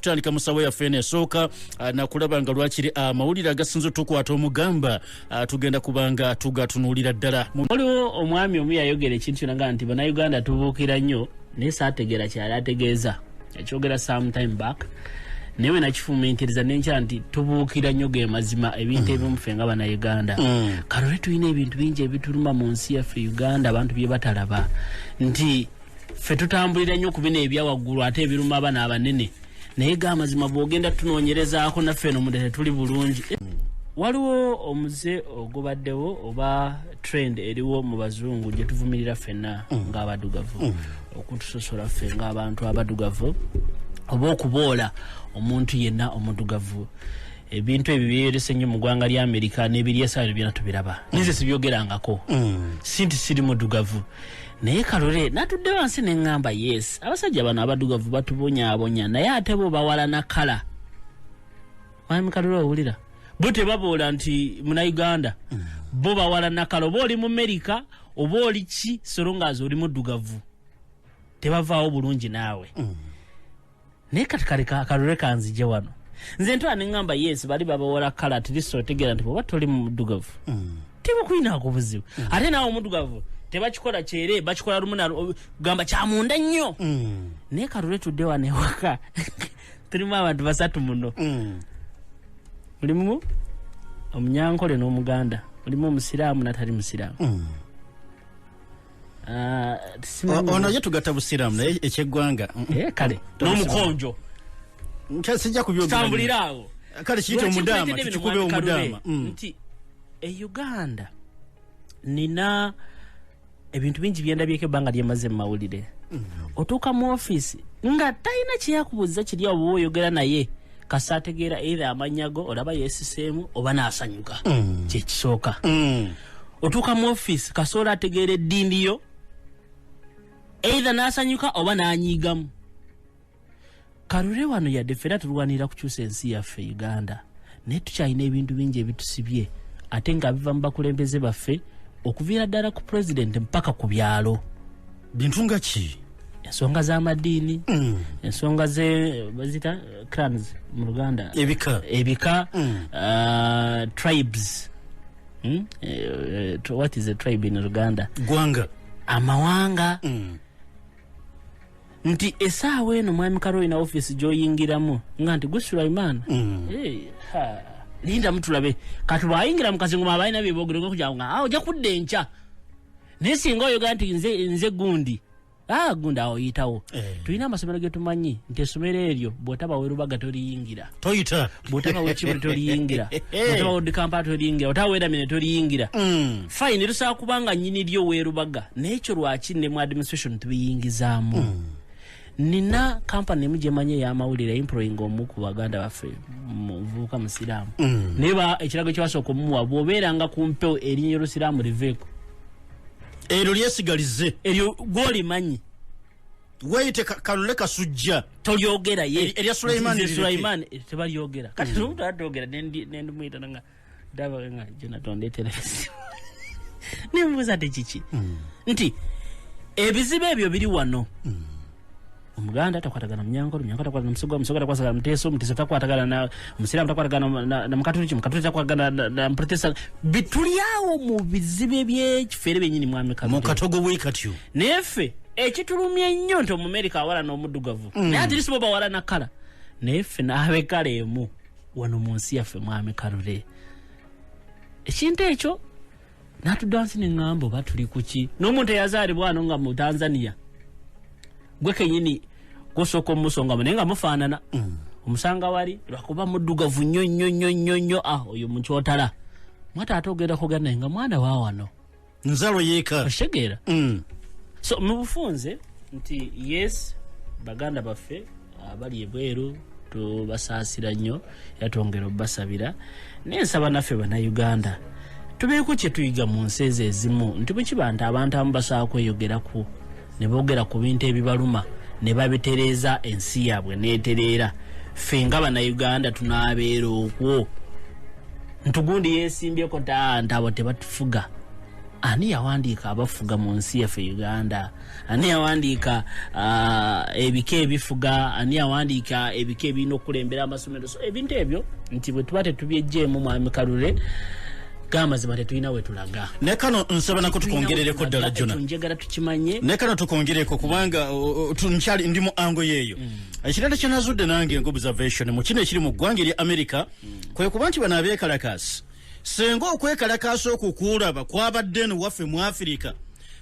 kutandika mu ssawa yaffe eno esooka nakulaba nga lwakiri amawulire agasinze otukwata omugamba tugenda kubanga tugatunuulira ddala. Waliwo omwami omu yayogera ekintu kyona nga nti Bannayuganda tubuukira nnyo, naye saategeera kyali ategeeza. Yakyogera some time back, naye we nakifumiitiriza nenkya nti tubuukira nnyo ge mazima ebintu ebimu ffe nga Bannayuganda. Kalole tulina ebintu bingi ebituluma mu nsi yaffe Uganda, abantu bye batalaba nti ffe tutambulira nnyo ku bino ebyawaggulu ate ebiruma abana abanene, naye ga amazima bw'ogenda tunoonyerezaako naffe eno munda tetuli bulungi. Waliwo omuze ogubaddewo oba trend eriwo mu bazungu gye tuvumirira ffenna ng'abaddugavu, okutusosola ffe ng'abantu abaddugavu oba okuboola omuntu yenna omuddugavu. Ebintu ebyo byeyolese nnyo mu ggwanga lya Amerika n'ebiri esaawa byona tubiraba. Ninze sibyogerangako, si nti siri muddugavu, naye Kalole natudde wansi ne ŋŋamba, yes, abasajja bano abaddugavu batubonyaabonya, naye ate bo bawalana colour. Mwami Kalole, owulira bo tebaboola nti Munauganda, bo bawalana colour. Oba oli mu Amerika oba oli ki, so long as oli muddugavu, tebavaawo bulungi naawe. Naye kati kale Kalole kanzije wano nze ntwala ne ŋŋamba, yes, bali babawola colour. At least otegeera nti bwoba toli muddugavu tebakuyinaako buzibu, ate naawe omuddugavu tebakikola kyere, bakikola lumu gamba kyamunda nnyo. Naye Kalole tudde wano ewaka, tulimu abantu basatu muno. Mulimu Omunyankole n'Omuganda, mulimu Omusiraamu natali Musiraamu. Simanyi. Ono ye tugatta Busiraamu, naye ekyeggwanga Kale n'omukonjo. Sijja kubyogera. Tutambulire awo. Kale kiyite Lwaki omudaama, nkuleetedde bino, tukikube Mwami Kalule? omudaama. Nti e Uganda nina ebintu bingi byendabyeko ebbanga lyemaze mu mawulire. Otuuka mu ofiisi nga talina kyeyakubuuza kiri awo, bwe oyogera naye kasa ategeera either amannya go, olaba yeesiseemu oba n'asanyuka, kyekisooka. Otuuka mu ofiisi kasoola ategeera eddiini yo, either n'asanyuka oba n'anyiigamu. Kalule wano yadde ffena tulwanirira kukyusa ensi yaffe Uganda, naye tukyalina ebintu bingi ebitusibye, ate nga biva mu bakulembeze baffe okuviira ddala ku pulezidenti mpaka ku byalo. Bintu nga ki? Ensonga z'amadiini, ensonga ze bazita clans mu Luganda. Ebika. Ebika, tribes. What is a tribe in Luganda? Gwanga. Amawanga. Nti esaawa eno, Mwami Karolina, ofiisi gy'oyingiramu nga nti gwe Sulaiman. Hey, ha. Linda mutulabe kati bwayingira mu kazingoma abalina byeboogere kugira nga ojja kudda enkya, naye singa oyogera nti nze gundi, gundi, awo oyitawo. Tulina amasomero ge tumanyi nti essomero eryo bw'otaba werubaga toliyingira. Toyita. Bw'otaba wekibuli toliyingira, bw'otaba Old Kampala toliyingira, otaba weramine toliyingira. Fine, tusobola kubanga nyini lyo werubaga, naye ekyo lwaki ne mu administration tubiyingizaamu? Nina kampani emu gyemanyi ey'amawulire employing omu ku baganda baffe, muvubuka Musiraamu, naye ekirago kyebasooka omumuwa, bw'obeeranga ku mpewo erinnya Olusiraamu liveeko. Eryo lyesigalize. Eryo gwolimanyi. Weyite Kalule Kasujja. Tolyogera ye. Erya Sulaiman Nze lireke. Sulaiman tebalyogera. Kati omuntu atogera nendimuyita nga ndaba nga Jonathan ndeetera ebizibu, nembuuza nti kiki, nti ebizibu ebyo biri wano. Omuganda takwatagana Munyankole, Omunyankole takwatagana Musoga, Omusoga takwatagana Muteesa, Omuteesa takwatagana na Omusiraamu, takwatagana na Mukatuliki, Mukatuliki takwatagana na Muprotestant. Bituli awo mu bizibu ebyekifeere byenyini, Mwami mu Kalule. Katogo bwe katyo. Naye ffe ekitulumya ennyo nti Omumerika awala n'omuddugavu, naye ati lisibo bawala na colour, naye ffe n'ab'e colour emu wano mu nsi yaffe. Mwami Kalule, ekintu ekyo natudde wansi neŋŋamba, oba tuli kuki n'omuntu eyazaalibwa wano nga mu Tanzania, gwe kenyini gusooka omusongamu, naye nga mufaanana, omusanga wali lwakuba muddugavu nnyo nnyo nnyo nnyo nnyo, oyo mukyotala mwata, ate ogenda kugenda naye nga mwana wa wano. Nzalo yeeka. Okitegeera? So mu bufunze nti yes, baganda baffe abali ebweru tubasaasira nnyo era twongera obasabira, naye nsaba naffe Bannayuganda tubeeko kye tuyiga mu nsi ezo ezimu, nti bwe kiba nti abantu abamu basobola kweyogeraku ne boogera ku bintu ebibaluma ne babitereeza, ensi yaabwe neetereera, ffe nga Bannayuganda tunaabeera okwo ntugundi yeesimbyeko nti abo tebatufuga. Ani yawandiika abafuga mu nsi yaffe Uganda? Ani yawandiika ebika ebifuga? Ani yawandiika ebika ebirina okukulembera amasomero? So ebintu ebyo nti bwe tuba tetubyejjeemu, mwami Kalule, gamazima tetulina we tulaga. Ne kano nsaba nako tukongerereko ddala, Jona. Ekyo njagala tukimanye. Ne kano tukongereko, kubanga nkyali ndi mu ango yeeyo. Ekirala kyenazudde nange nga observation mu kino ekiri mu ggwanga erya America, kwe kuba nti bano abeekalakaasi, senga okwekalakaasa okwo kwolaba kwabadde eno waffe mu Afirika,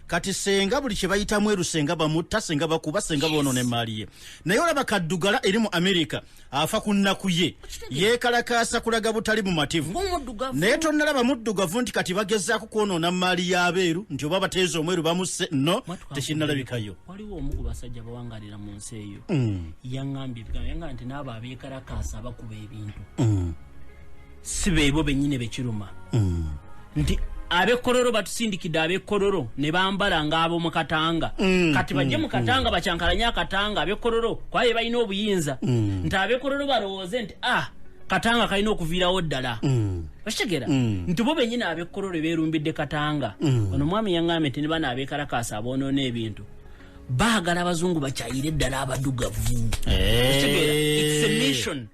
kati senga buli kye bayitamu eru, senga bamutta, senga bakuba, senga bonoona emaali ye. Naye olaba kaddugala eri mu Amerika afa ku nnaku ye, yeekalakaasa kulaga butali bumativu. Ng'omuddugavu. Naye tonnalaba muddugavu nti kati bagezaako kwonoona maali y'abeeru, nti oba bateeza omweru bamusse. No, tekinnalabikayo. Waliwo omu ku basajja bawangalira mu nsi eyo, yaŋŋambye ebigambo, yaŋŋamba nti n'abo abeekalakaasa bakuba ebintu si beebo bennyini bekiruma, nti ab'ekkololo batusindikidde ab'ekkololo ne bambala ng'ab'omu Katanga. Kati bajje mu Katanga bakyankalanye akatanga ab'ekkololo, kuba be balina obuyinza, nti ab'ekkololo balowooze nti ah, Katanga kalina okuviirawo ddala. Okitegeera nti bo bennyini ab'ekkololo beerumbidde Katanga. Ono mwami yaŋŋambye nti ne bano abeekalakaasa aboonoona ebintu baagala abazungu bakyayire ddala abaddugavu. Okitegeera? It's a mission.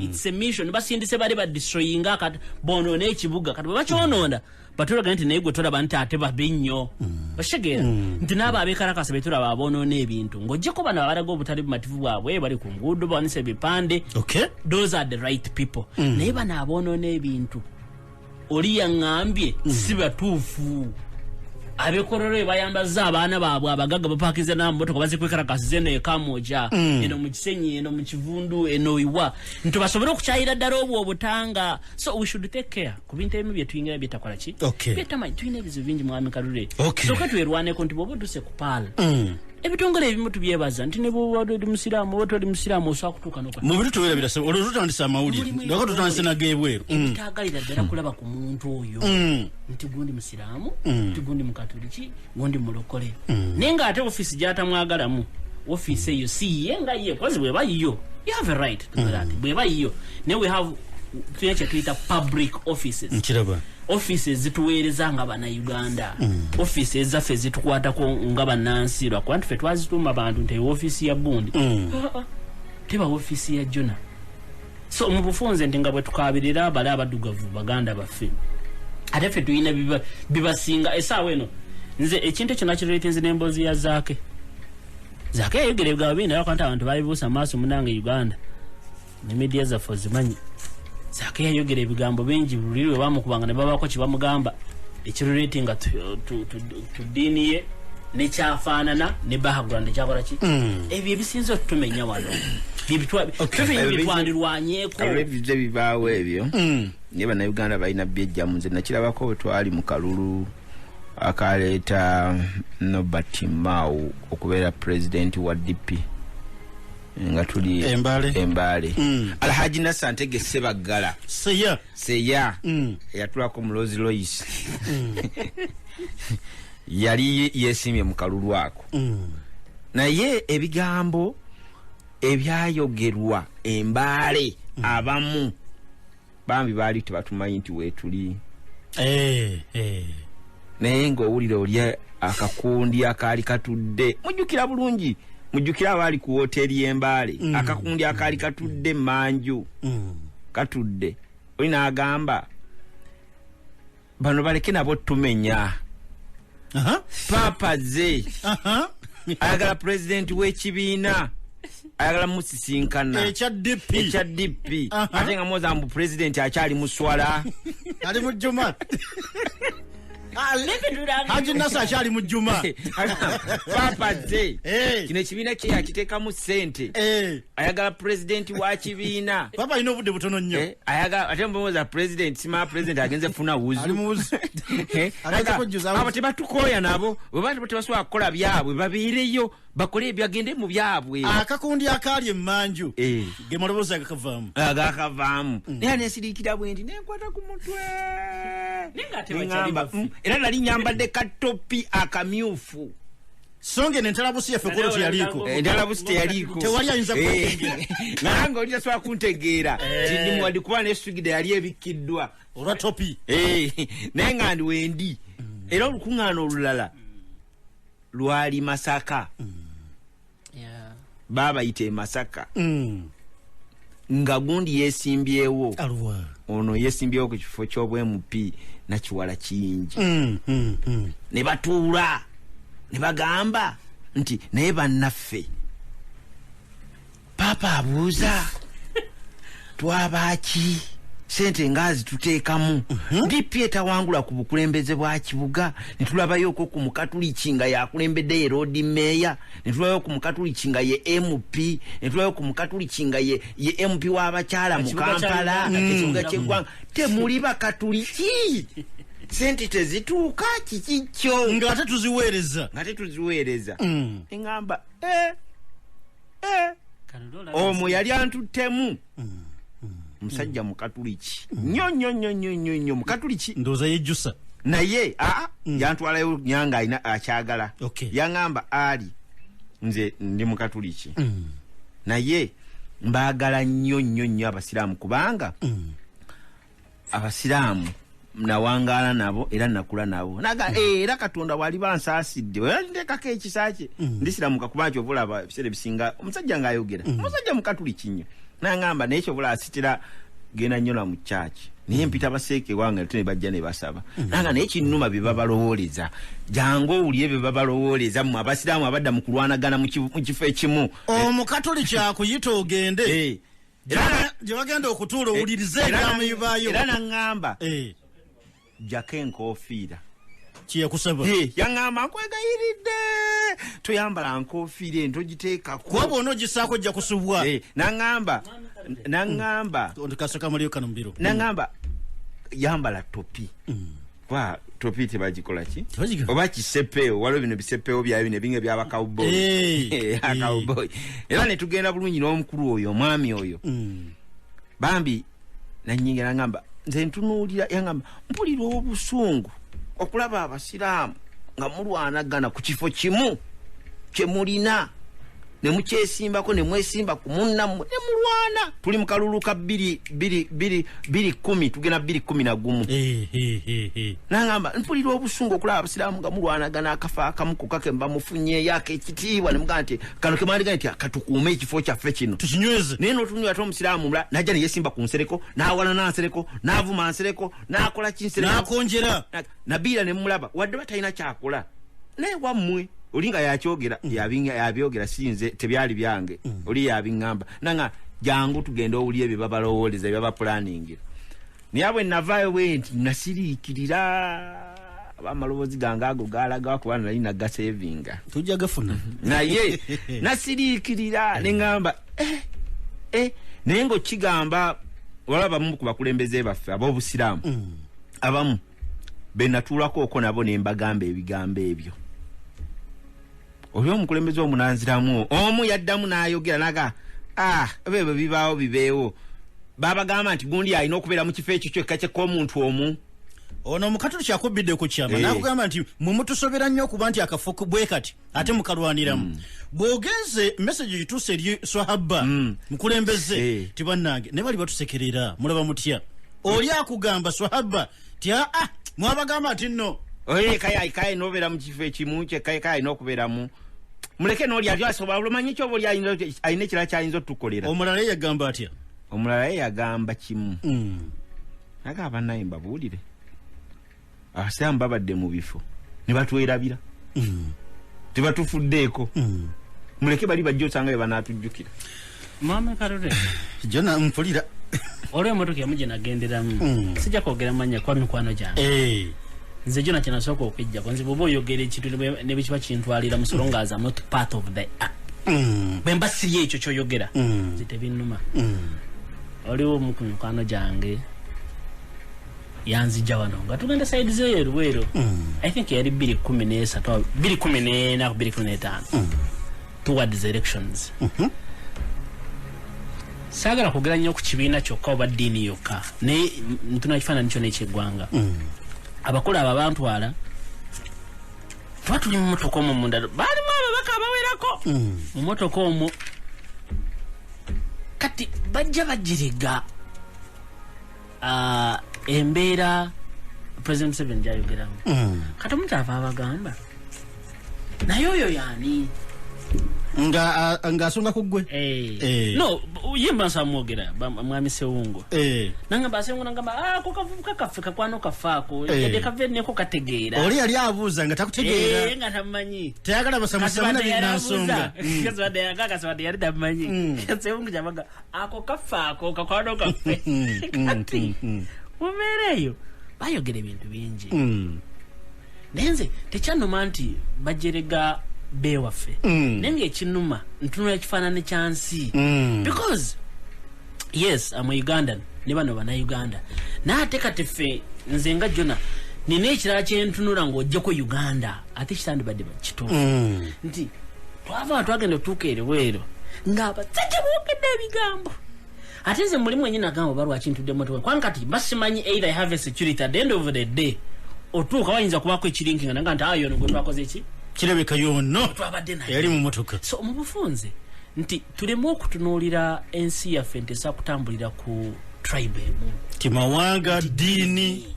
It's a mission. Basindise bali badestroyinga kati bonoona ekibuga. Kati bwe bakyonoona batulaga nti naye gwe tolaba nti ate babi nnyo. Okitegeera nti n'abo abeekalakasa betulaba aboonoona ebintu, ng'ojjeko bano abalaga obutali bumativu bwabwe, bali ku nguudo bawanise ebipande, those are the right people. Naye bano aboonoona ebintu, oli yaŋŋambye si batuufu. Abekololo bayambaza abaana baabwe abagagga, bapakiza n'amamotoka, bazikwekalakasiza eno ekamoja, eno mu Kisenyi, eno mu Kivundu, eno iwa, nti basobole okukyayira ddala obwo obutanga. So we should take care ku bintu ebimu byetuyingira byetakola ki, byetamanyi. Tulina ebizibu bingi, mwami Kalule. Soka twerwaneko nti bwoba otuse ku paala, ebitongole ebimu tubyebaza nti ne bwoba oli musiraamu oba toli musiraamu, osobola kutuuka nokola. Mu bintu tuwerabira, olwo tutandise amawulire. Mulimu Lwako tutandise nagebweru. Ebitaagalira ddala kulaba ku muntu oyo nti gundi musiraamu, nti gundi mukatuliki, gundi mulokole, naye ngaate ofiisi gyatamwagalamu, ofiisi eyo si ye nga ye kozi bweba yiyo, you have a right to do that, bweba yiyo. Naye we have, tulina kyetuyita public offices. Nkiraba. Ofiisi ezituweereza nga bannayuganda, ofiisi ezaffe ezitukwatako nga bannansi, lwakuba nti ffe twazituuma bantu nti eyo ofiisi ya gundi. Ah, ah, teba ofiisi ya Jona. So mu bufunze nti nga bwe tukabirira bali abaddugavu baganda baffe, ate ffe tulina bibasinga essaawa eno. Nze ekintu ekyo nakireetinze n'emboozi ya Zaake. Zaake yayogera ebigambo bingi, naye nti abantu babibuusa amaaso. Munange, Uganda ne media zaffe ozimanyi. Zaake yayogera ebigambo bingi luli lwe bamukubanga ne babako kye bamugamba ekiruleetinga tu ddiini ye nekyafaanana ne background ekyakola ki. Ebyo ebisinza otutumenya wano Ebyo byetwandirwanyeeko. Ebyo bibaawo ebyo, naye bannayuganda balina byejjamu. Nze nakirabako bwe twali mu kalulu akaleeta Nobert Mao okubeera pulezidenti wa DP, nga tuli Embaale. Embaale. Alhaji Nasa Ntege Sebaggala. Seya. Seya, eyatulako mu Rolls Royce, yali yesimye mu kalulu ako, naye ebigambo ebyayogerwa Embaale, abamu bambi baali tebatumanyi nti weetuli. Naye ng'owulira oli akakundi akaali katudde, mujjukira bulungi, mujjukira abaali ku woteeri y'Embaale, akakundi akaali katudde manju, katudde, oli n'agamba bano baleke nabo tumenya. Paapa ze ayagala pulezidenti w'ekibiina, ayagala musisinkana. Ekya DP. Ekya DP. Ate nga mwoza mbu pulezidenti akyali muswala. Ali mu jjuma. Haji Nasa akyali mu jjuma. Paapa ze kino ekibiina kye yakiteekamu ssente, ayagala pulezidenti wa kibiina. Papa alina obudde butono nnyo. Ayagala ate mbuuza pulezidenti, simaa pulezidenti agenze funa Ali wuzu. mu wuzu. Agenze kujjuza Abo wuzu. tebatukooya nabo, bwe baba tebasobola kukola byabwe, babeereyo bakole ebyagende mu byabwe. Akakundi akaali emmanju ge maloboozi agakavaamu. Agakavaamu, naye nesiriikira bwe nti nenkwata ku mutwe. Naye ng'ate bakyali Neŋŋamba, baffe. Era nali nyambadde katopi akamyufu. So nga eno entalabusi yaffe kolo teyaliiko. Entalabusi teyaliiko. Tewali ayinza kutegeera. Nange oli tasobola kuntegeera nti ndi muwadde, kuba nesugida yali ebikkiddwa olwa topi. Naye nga ndi wendi. Era olukuŋŋaana olulala lwali Masaka. Baabayita e Masaka. Nga gundi yeesimbyewo. Ono yeesimbyewo ku kifo ky'obwa MP Nakiwala Kiyingi. Ne batuula ne bagamba nti naye bannaffe, Paapa abuuza twabaaki, sente nga zituteekamu, DP etawangula ku bukulembeze bwa kibuga, ne tulabayoko ku Mukatuliki nga yakulembedde ye Lord Mayor, ne tulabayo ku Mukatuliki nga ye MP, ne tulabayo ku Mukatuliki nga ye MP w'abakyala mu Kampala, ekibuga ky'eggwanga. Temuli Bakatuliki, sente tezituuka, kiki kyo ng'ate tuziweereza, ng'ate tuziweereza. Eŋŋamba omwo yali antuttemu. Musajja Mukatuliki nnyo nnyo nnyo nnyo nnyo nnyo Mukatuliki. Ndowooza yejjusa. Naye yantwalayo nyanga alina akyagala. Yaŋŋamba ali nze ndi Mukatuliki, naye mbaagala nnyo nnyo nnyo Abasiraamu, kubanga Abasiraamu nawangaala nabo era nakula nabo. Naga era Katonda wali bansaasidde nteekako ekisa kye, ndisiramuka, kuba kyova olaba ebiseera ebisinga omusajja ng'ayogera, omusajja Mukatuliki nnyo. Nangamba naye kyova asitira genda nnyo na mu kyaki, naye mpita baseeke wange ate ne bajja ne basaba. Nanga naye kinnuma bye babalowooleza, jangu owulire bye babalowooleza mmwe Abasiraamu abadda mu kulwanagana mu kifo ekimu. Omukatuliki akuyita ogende gye bagenda okutuula owulirize ebyamuyibaayo. Era naŋŋamba jjako enkofiira. Kyeyakusaba? Yaŋŋamba nkwegayiridde toyambala nkofiira eno, togiteekako, kuba bw'ona ogisaako ojja kusubwa. Naŋŋamba kasooka muliyo kano mubiro. Naŋŋamba yambala topi, kuba topi tebagikola ki oba kisepeewo, waliwo bino bisepeewo byayo bino ebinga ebyabakawboy akawboy. Era ne tugenda bulungi n'omukulu oyo, omwami oyo bambi nanyingira, naŋŋamba nze ntunuulira, yaŋŋamba mpulira obusungu okulaba Abasiraamu nga mulwanagana ku kifo kimu kye mulina, ne mukyesimbako, ne mwesimba ku munnammwe ne mulwana. Tuli mu kalulu ka 2010, tugenda 2011. Naŋŋamba mpulira obusungu okulaba Abasiraamu nga mulwanagana akafo akamu kokka ke mba mufunyeeyo ak'ekitiibwa, ne mugamba nti kano ke mwandigambye nti katukuume ekifo kyaffe kino tukinyweze. Naye n'otunulira ate Omusiraamu mulala n'ajja ne yeesimba ku Nsereko, n'awalana Nsereko, n'avuma Nsereko, n'akola ki Nsereko, n'akonjera. Nabiira ne mulaba wadde batalina kyakola, naye wammwe oli nga yakyogera, yabyogera, si nze, tebyali byange, oli yabiŋŋamba. Nanga jangu tugende owulire bye babalowooleza, bye babapulaningira. Naye bwe navaayo bwe nti nasiriikirira, amaloboozi gange ago gaalagawa kuba nali nagasevinga, tujja gafuna. Naye nasiriikirira ne ŋŋamba naye ng'okigamba waliwo abamu ku bakulembeze baffe ab'Obusiraamu abamu be natuulako okwo nabo ne mbagamba ebigambo ebyo. Oli omukulembeze omunanziramu omu yaddamu n'ayogera naga ebyo bibaawo bibeewo. Babagamba nti gundi alina okubeera mu kifo ekyo kyokka kyekka omuntu omu. Ono Omukatuliki akubbidde ku kyama n'akugamba nti mwe mutusobera nnyo okuba nti akafo bwe kati ate mukalwaniramu. Bw'ogenze message gituuse eri Swahaba mukulembeze ti bannange ne bali batusekerera, mulaba mutya? Oli akugamba Swahaba ti mwabagamba nti nno oye kaya nobeera mu kifo ekimu kyekka kaya alina okubeeramu, muleke n'oli ali asobola, omanyi kyoba oli alina ekirala kyayinza otukolera. Omulala ye yagamba atya? Omulala ye yagamba kimu, naga bannaye mbabuulire, Abasiraamu babadde mu bifo ne batwerabira, tebatufuddeeko, muleke bali bajja osanga be banaatujjukira. Mwami Kalule, Jona mpulira olw'emmotoka emu gye nagenderamu, sijja kwogera mannya kuba mikwano gyange. Nze Jona kye nasooka okwejjako, nze bw'oba oyogera ekintu ne bwe kiba kintwalira mu so long as I'm not part of the act, bwe mba siri ekyo ky'oyogera, nze tebinnuma. Waliwo omu ku mikwano gyange yanzijja wano nga tugenda side zeeyo e Luweero. I think yali 2013, 2014, 2015, towards elections. Saagala kwogera nnyo ku kibiina kyokka oba ddiini yokka, naye ntuna kifaananyi kyonna ekyeggwanga. Abakulu abo abantwala, tuba tuli mu motoka omwo munda, baalimu ababaka abawerako mu motoka omwo. Kati bajja bagiriga embeera President Museveni gyayogeramu. Kati omuntu ava abagamba, naye oyo yaani? Ng'asonga ku ggwe. Eh. No, ye mba nsamwogera mwami Sewungu. Nangamba Sewungu, nangamba, ah, ko kavubuka kaffe, kakwano kafaako. Yadde kave neko kategeera. Oli yali abuuza nga takutegeera. Eh, nga tamanyi. Teyagala basamusamu nansonga. Kasibadde yali tamanyi. Sewungu kyabaga ako kafaako, kakwano kaffe. Kati mu mbeera eyo bayogera ebintu bingi. Naye nze tekyanuma nti bajerega bewaffe. Naye ngaekinuma ntunula ekifaananyi kya nsi. Because yes, am a Ugandan, ne bano bannayuganda, naye ate kati ffe, nze nga Jona, nina ekirala kyentunula ng'ojjako Uganda, ate kitandibadde kituufu nti twava twagenda otuuka eribweru ng'abasajja boogedde ebigambo, ate nze mulimu wenyini agamba, oba lwaki ntudde motoka, kubanga kati basimanyi either I have a security. At the end of the day otuuka wayinza kubaako ekirinki nga naga nti ayo ono gwe twakoze ki. Kirabika yono twabadde naye yali mu motoka. So mu bufunze nti tuleme okutunuulira ensi yaffe nti esobola kutambulira ku tribe emu. Timawanga, ddiini.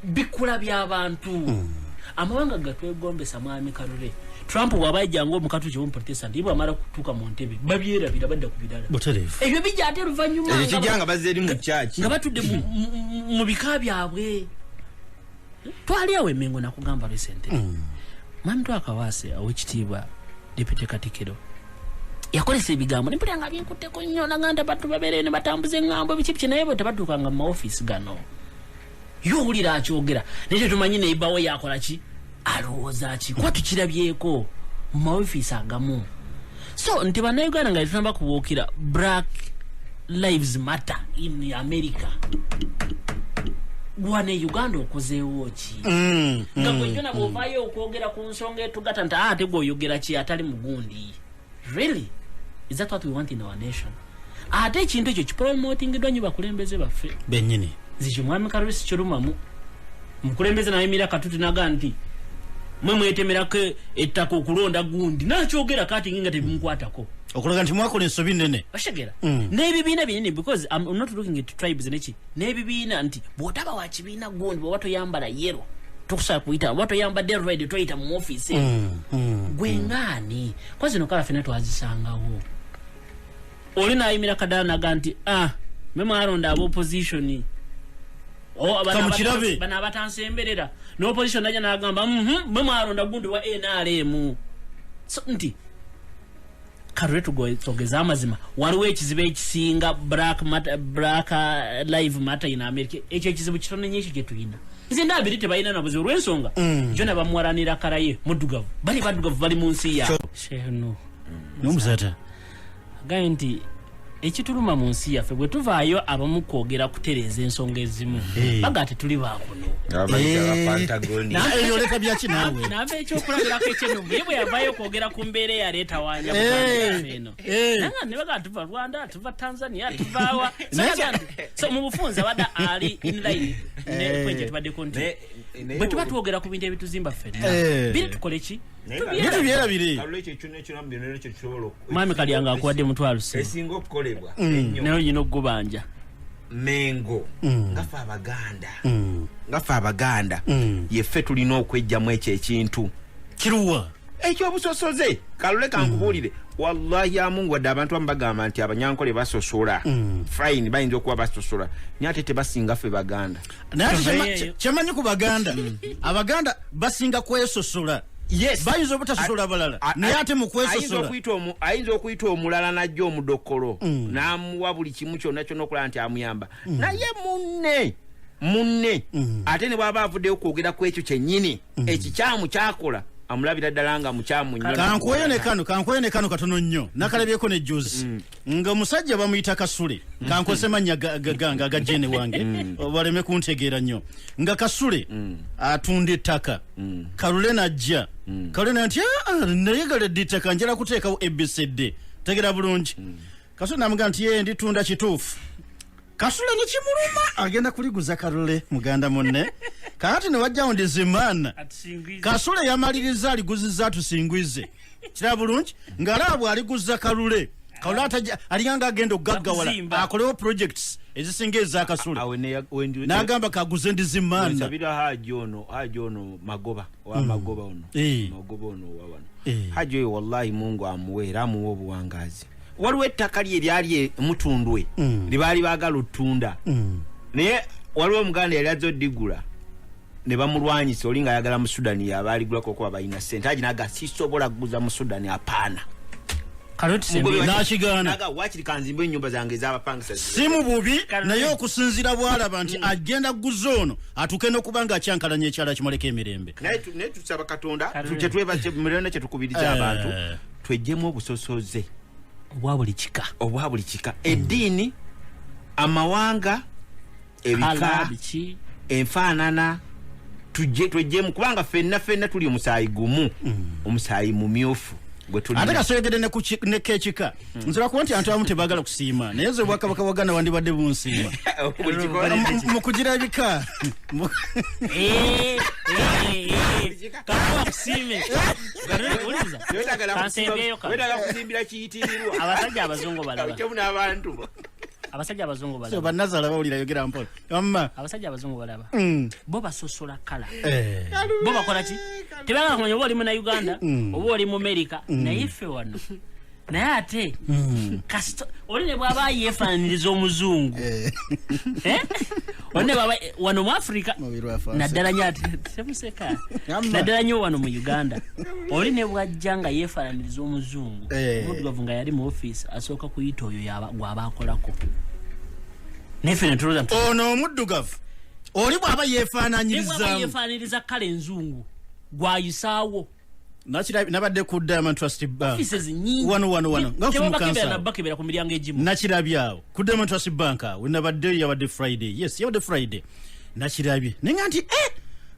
Bikula by'abantu, amawanga gatwegombesa. Mwami Kalule, Trump bw'aba yajjanga omukatuliki omuprotestant, ye bwamala kutuuka mu ntebe babyerabira, badda ku birala. Butereevu. Ebyo bijja ate oluvannyuma ekyo nga kijja nga bazze eri mu kyaki. Nga batudde mu bika byabwe. Twali awo emengo, nakugamba recently, mwami Twakawaase, owekitiibwa Deputy Katikiro, yakolesa ebigambo nempulira nga binkutteko nnyo, naganda bantu babeere ne batambuza eŋŋambo biki biki, naye bwe tebatuukanga mu maofiisi gano, ye owulira akyogera naye tetumanyi neibawo yakola ki, alowooza ki, kuba tukirabyeko mu maofiisi agamu. So nti bannayuganda nga tetunaba kubuukira Black Lives Matter in America, gwane Uganda okozeewo ki? Nga gwe jona bw'ovaayo okwogera ku nsonga etugata nti, "Ah, ate gweoyogera ki atali mugundi?" Really, is that what we want in our nation? Ate ekintu ekyo kipromotingiddwa nnyo bakulembeze baffe. Bennyini. Nzikyo mwami Kalusi kirumamu mukulembeze nayimira katuti naga nti mwe mwetemerako ettaka okulonda gundi, nakyogera kati nga tebimukwatako. Okulaga nti mwakola ensobi nnene. Oshegera n'ebibiina binene, because I'm not looking at tribes neki, n'ebibiina nti bw'otaba wa kibiina gundi, bw'oba toyambala yellow tokusobola kuyita, oba toyambadde red toyita mu ofiisi eno. Gwe ngaani kwa zino kala fena twazisangawo, oli nayimira kadaala naga nti, ah, mwe mwalonda aba opposition. Oh, bano Kamukirabe. bano abatansemberera n'opposition najja nagamba, mwe mwalonda gundi wa NRM." So nti kalule tugeze amazima, waliwo ekizibu ekisinga Black Matter, Black Live Matter in America. Ekyo ekizibu kitono nnyo ekyo kyetulina. Nze ndabiri tebalina nabuzibu olw'ensonga jona bamuwalanira kalaye muddugavu, bali baddugavu bali mu nsi yaabwe. Sheikh Nuhu N'omuzaata. Agambye nti ekituluma mu nsi yaffe, bwe tuvaayo abamu kwogera kutereeza ensonga ezimu, baga tetuli baakuno. Abayita Ebyo oleka byaki naawe? Namba ekyokulabirako ekyenumbu, ye bwe yavaayo okwogera ku mbeera eyaleetawanya eno, nanga ne baga tuva Rwanda, tuva Tanzania, tuvaawa. So baga so mu bufunze abadde ali inline ne kwenje tubaddeko nti bwe tuba twogera ku bintu ebituzimba ffenna, biri tukole ki? Bye tubyerabire. Kalule, ekyo kyonna kyonna mu byonna ekyo kisobola Mwami Kalyanga akuwadde 500,000. Esinga okukolebwa ennyo. Naye olina okugubanja. Mengo, nga ffe Abaganda yeffe tulina okwejjamu ekyo ekintu. Kiruwa? Ekyobusosoze. Kalule, kankubuulire, wallahi amungu, wadde abantu abamu bagamba nti Abanyankole basosola, fine, bayinza okuba basosola, naye ate tebasinga ffe Baganda. Naye ate Tuveeyo. kyemanyi ku Baganda, Abaganda basinga kwesosola. Yes. Bayinza obutasosola balala, naye ate mu Ayinza kwesosola ayinza okuyita omulala najja omudokolo n'amuwa buli kimu kyonna kyonna okulaba nti amuyamba, naye munne ate ne bw'aba avuddeyo okwogera ku ekyo kyennyini ekikyamu kyakola, amulabira ddala nga mukyamu nnyo. Kankuweyo ne kano katono nnyo nakalabyeko ne juzi, nga omusajja bamuyita Kasule, kankose mannya gange aga jene wange baleme kuntegeera nnyo, nga Kasule atunda ettaka. Kalule najja, Kalule na nti, "Ah, ah, naye galedde ettaka, njala kuteekawo ABCD." Tegera bulungi, Kasule namugamba nti, "Ye nditunda kituufu." Kasule nekimuluma, agenda kuliguza Kalule muganda munne. Kakati ne wajjawo ndizimaana. Kasule yamaliriza aliguziza atusingwize. Kiraba bulungi ng'alaba bw'aliguza Kalule. Kalule atajja alinganga agenda okugaggawala Bakuzimba. akolewo projects ezisinga ezakasule, Awe n'agamba kaguze ndizimaana. Nsabira haji ono, haji ono Magoba wa Magoba ono. Magoba ono wa wano. Haji oyo wallahi Mungu amuwe era amuwe obuwangazi. Waliwo ettaka lye eryali emutundwe lye baali baagala ottunda, naye waliwo omuganda yali azze oddigula ne bamulwanyisa, oli ng'ayagala mu Sudani yaba aligulako okuba balina ssente. Haji naga sisobola kuguza mu Sudani, apaana. Kaloti. N'akigaana. Naga wakiri kanzimbe ennyumba zange ez'abapangisa. Si mu bubi, naye okusinziira bw'alaba nti agenda kuguza ono atuuke n'okuba nga akyankalanya ekyalo kimuleka emirembe. Naye tusaba Katonda. Kalule. Kyetwebamirembe kyetukubiriza abantu twejjemu obusosoze obwa buli kika, obwa buli kika, eddiini, amawanga, ebika, kala biki. Enfaanana tujje twejjemu, kubanga ffenna ffenna tuli omusaayi gumu, omusaayi mumyufu gwe Ate tulina. kasoyogedde ne ku ne kekika, nsobola kuba nti abantu abamu tebaagala kusiima, naye nze obwakabaka bwa Uganda wandibadde bunsiima. Buli kikola. Mu kugira ebika. Kakuba kusiime. Wuliriza. Kansembyeyo kano. Wetagala kusimbira kiyitirirwa. Abasajja abazungu balaba. Kemu n'abantu. Abasajja abazungu So, balaba. Bannazaala bawulira, yogera mpola wamma. Abasajja abazungu balaba. Bo basosola kala. Bo bakola ki? Tebagala kumanya oba oli munauganda oba oli mu Amerika. Naye ffe wano, naye ate kasita oli ne bwaba yeefaananiriza omuzungu. Eh? Oli ne bwaba wano mu Afrika, Mubiri wa Faransa. naddala nyo ate temuseka, Amma. naddala nnyo wano mu Uganda, oli ne bwajja nga yeefaananiriza omuzungu, omuddugavu nga yali mu ofiisi asooka kuyita oyo gw'aba akolako, naye ffe ne tulowooza nti Ono omuddugavu oli bw'aba ne bw'aba yeefaananyirizaamu yeefaananiriza kale enzungu gwayisaawo. Nabadde ku Diamond Trust Bank. Offices nyingi. Wano wano wano nga ku Tebabakebera Mukansa. nabakebera ku miryango egimu. Nakirabye awo ku Diamond Trust Bank awo nabaddeyo, yabadde Friday, yes, yabadde Friday. Nakirabye naye nti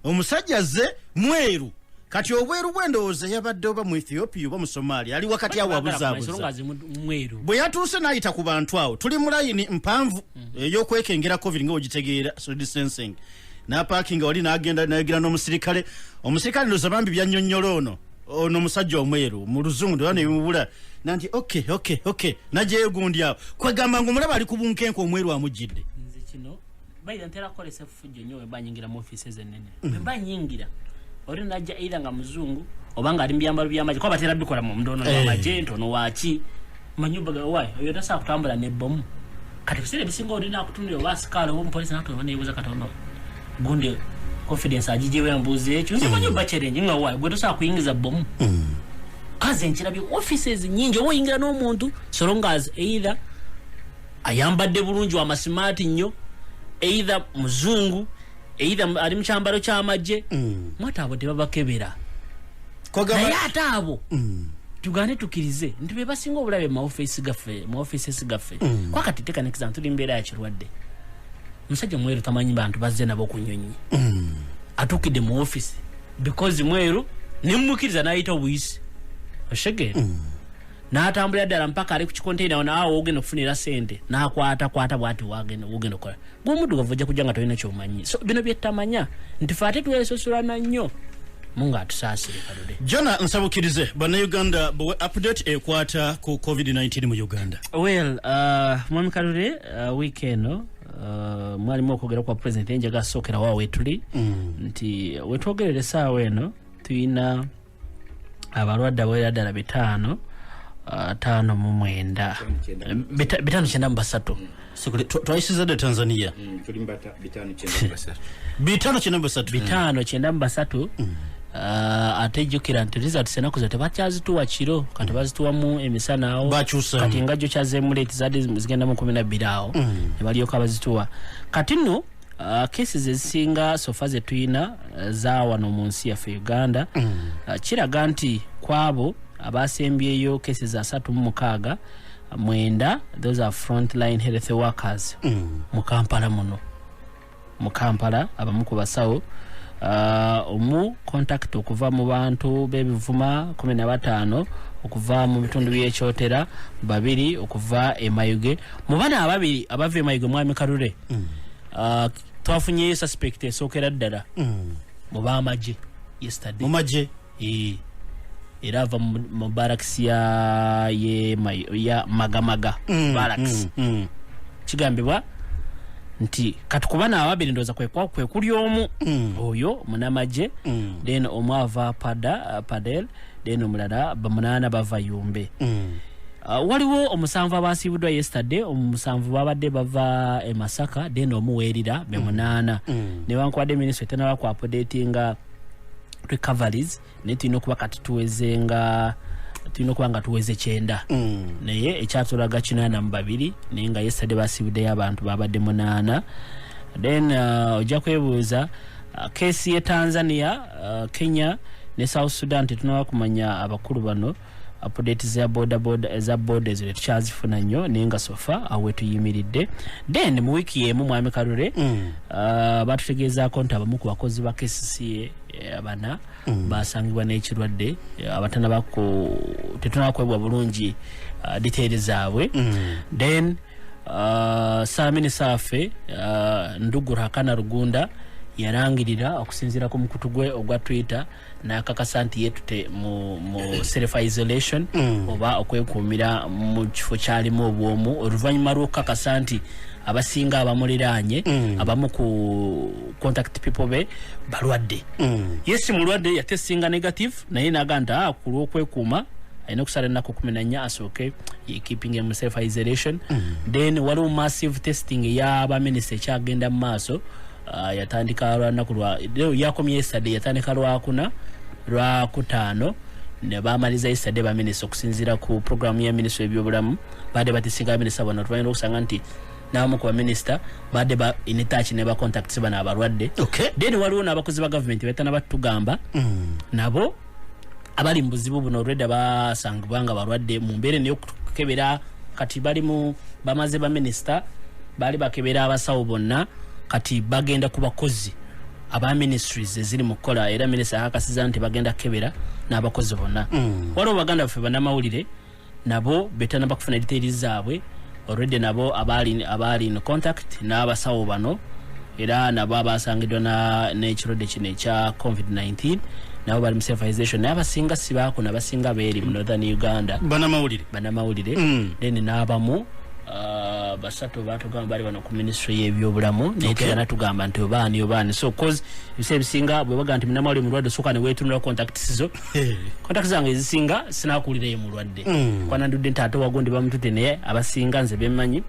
omusajja azze mweru, kati obweru bwendowooza yabadde oba mu Ethiopia oba mu Somalia, ali wakati awo abuzaabuza. Nga mweru. Bwe yatuuse n'ayita ku bantu awo, tuli mu layini mpanvu ey'okwekengera COVID nga ogitegeera, social distancing, n'apaakinga wali n'agenda nayogera n'omusirikale. Omusirikale ndowooza bambi byannyonnyola ono omusajja omweru mu luzungu, ndowooza nebimubula nanti okay, najjayo gundi awo kwegamba nga omulaba ali ku bunkenke, omweru amujjidde. Nze kino baira ntera kukolesa effujjo nnyo bwe mba nyingira mu ofiisi ennene. Bwe mba nyingira, oli najja either nga muzungu oba nga ali mu byambalo by'amagye, kuba batera bikola mu ndono w'amagye ntono waki manyi obaga wayi oyo tasobola kutambula nebbomu. Kati ebiseera ebisinga oli nakutunulira oba asikaala oba omupoliisi nakutunulira, neyebuuza katono gundi confidence agijewo embuuzi ekyo. Nze manyi oba challenge nga wayi gwe tosobola kuyingiza bbomu. Kaze nkirabye offices nyingi, oba oyingira n'omuntu so long as either ayambadde bulungi wamasimaati nnyo, either muzungu, either ali mu kyambalo ky'amagye, mwate abo tebabakebera. Kwegamba Naye ate abo tugane tukkirize nti be basinga obulabe mu maofisi gaffe, mu offices gaffe. Kwakati teka nekiza tuli mbeera ya kirwadde, omusajja mweru tamanyi bantu bazze nabo ku nyonyi, atuukidde mu office because mweru nemukkiriza n'ayita obuyisi oshegere n'atambulira ddala mpaka ali ku kikonteina naawe ogenda okufunira sente n'akwata kwata bwati wagenda wogenda okukola gw'omuddugavu ojja kujja nga tolina kyomanyi. So bino byetamanya nti fe ate twesosolana nnyo. Mungu atusaasire, Kalule. Jona, nsabukirize bannayuganda bwe update ekwata ku COVID-19 mu Uganda. Well, mwami Kalule, wiiki eno mwalimu okwogera kwa president enjaga asookera wa wetuli nti wetwogerera essaawa eno tulina abalwadde abawerera ddala 5 59 593. Twayisiza dde Tanzania. Tuli 593. 593. 593. Ate jjukira nti results ennaku zo tebakyazituwa kiro, kati bazituwamu emisana awo. Bakyusaamu. Kati nga jjo kyazeemu late, zadde zigenda mu 12 awo ne balyoka bazituwa. Kati nno cases ezisinga so far zetuyina za wano mu nsi yaffe Uganda. Kiraga nti kwabo abasembyeyo cases 36, 9 those are frontline health workers mu Kampala muno, mu Kampala abamu ku basawo, omu contact okuva mu bantu b'ebivuma, 15 okuva mu bitundu by'ekyotera, 2 okuva e Mayuge. Mu bana ababiri abava e Mayuge, mwami Kalule, twafunyeyo suspect esookera ddala mu b'amagye yesterday. Mu magye? Eh. Era ava mu barracks ya Magamaga barracks. Kigambibwa nti kati kuba naababiri, ndowooza kwe kuli omu oyo munamagye, then omu ava Padel, then omulala bamunaana bava Yumbe. Waliwo omusanvu abasiibuddwa yesterday. Omusanvu babadde bava e Masaka, then omu weerira be munaana. Newankubadde minisitule tenaba ku updatinga recoveries, naye tulina okuba kati tuweze nga tulina okuba nga tuweze 90, naye ekyatulaga 82, naye nga yesterday basiibuddeyo abantu babadde munaana. Then ojja kwebuuza case ye Tanzania, Kenya ne South Sudan, tetunaba kumanya abakulu bano. Update za boda boda, za boda ezo tetukyazifuna nnyo, naye nga so far awo wetuyimiridde. Then mu wiiki y'emu, mwami Kalule, batutegeezaako nti abamu ku bakozi ba KCCA bana basangibwa n'ekirwadde, abatanaba ku tetunaba kwebwa bulungi detail zaabwe. Then saaminisita waffe Ndugu Ruhakana Rugunda yalangirira okusinziira ku mukutu gwe ogwa Twitter n'akakasa nti yeetute mu self isolation oba okwekuumira mu kifo kyalimu obwomu, oluvannyuma lw'okukakasa nti abasinga abamuliraanye, abamu ku contact people be balwadde. Ye si mulwadde, yatesinga negative, naye naga nti ku lw'okwekuuma alina okusala ennaku 14 asooke yekeeping mu self isolation. Then waliwo massive testing ey'abaminisita ekyagenda mu maaso. Yatandika lwanaku lwa yakomye yesterday, yatandika lwakuna, lwakutaano ne bamaliza yesterday. Baminisita, okusinziira ku programu ya minisitule ebyobulamu, badde batesinga baminisita bano oluvannyuma lwokusanga nti n'abamu ku baminisita badde ba in touch ne ba contacts bano abalwadde. Then waliwo n'abakozi ba gavumenti betana batugamba nabo abali mu buzibu buno olwedda basangibwa nga balwadde mu mbeera eno ey'okukebera. Kati bali mu bamaze baminisita baali bakebera abasawo bonna, kati bagenda ku bakozi aba ministries eziri mu kukola, era minisita akakasiza nti bagenda kukebera n'abakozi bonna. Waliwo baganda baffe bannamawulire nabo betanaba kufuna details zaabwe already, nabo abaali in contact n'abasawo bano, era nabo abasangiddwa n'ekirwadde kino ekya COVID-19, nabo bali mu self isolation, naye abasinga si bakuno, abasinga beeri mu northern Uganda. Banamawulire. Banamawulire. Then n'abamu basatu batugamba bali wano ku ministry y'ebyobulamu, naye tegana tugamba nti obaani obaani. So cause ebiseera ebisinga bwe baga nti munamawulire mulwadde, osooka ne weetunula contacts zo. Contacts zange ezisinga sinakuwulirayo mulwadde, kwanandudde nti ate wagundi bamutute, naye abasinga nze bemmanyi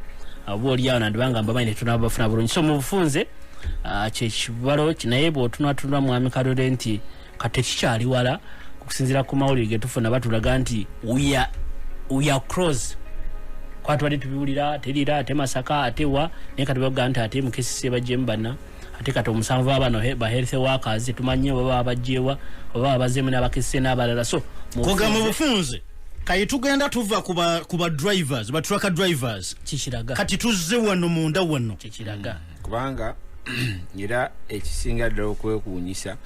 oba oliawo nandibanga mbamanyi, netunaba bafuna bulungi. So mu bufunze kyekibalo naye bw'otunatunula, mwami Kalole, nti kati tekikyali wala okusinziira ku mawulire getufuna, batulaga nti we are close. Kwatubadde tubiwulira terira ate Masaka ate wa, naye kati bagaa nti ate mukesisi bajjemu bana, ate kati omusanvu abano ba health workers tumanye oba baba bajjewa oba babazeemu n'abakesise n'abalala. So mu Kuga mu bufunze bufunze kayi tugenda tuva ku ba drivers, ba truck drivers. Kikiraga. Kati tuzze wano munda wano. Kikiraga. Kubanga era ekisinga ddala okwewuunyisa,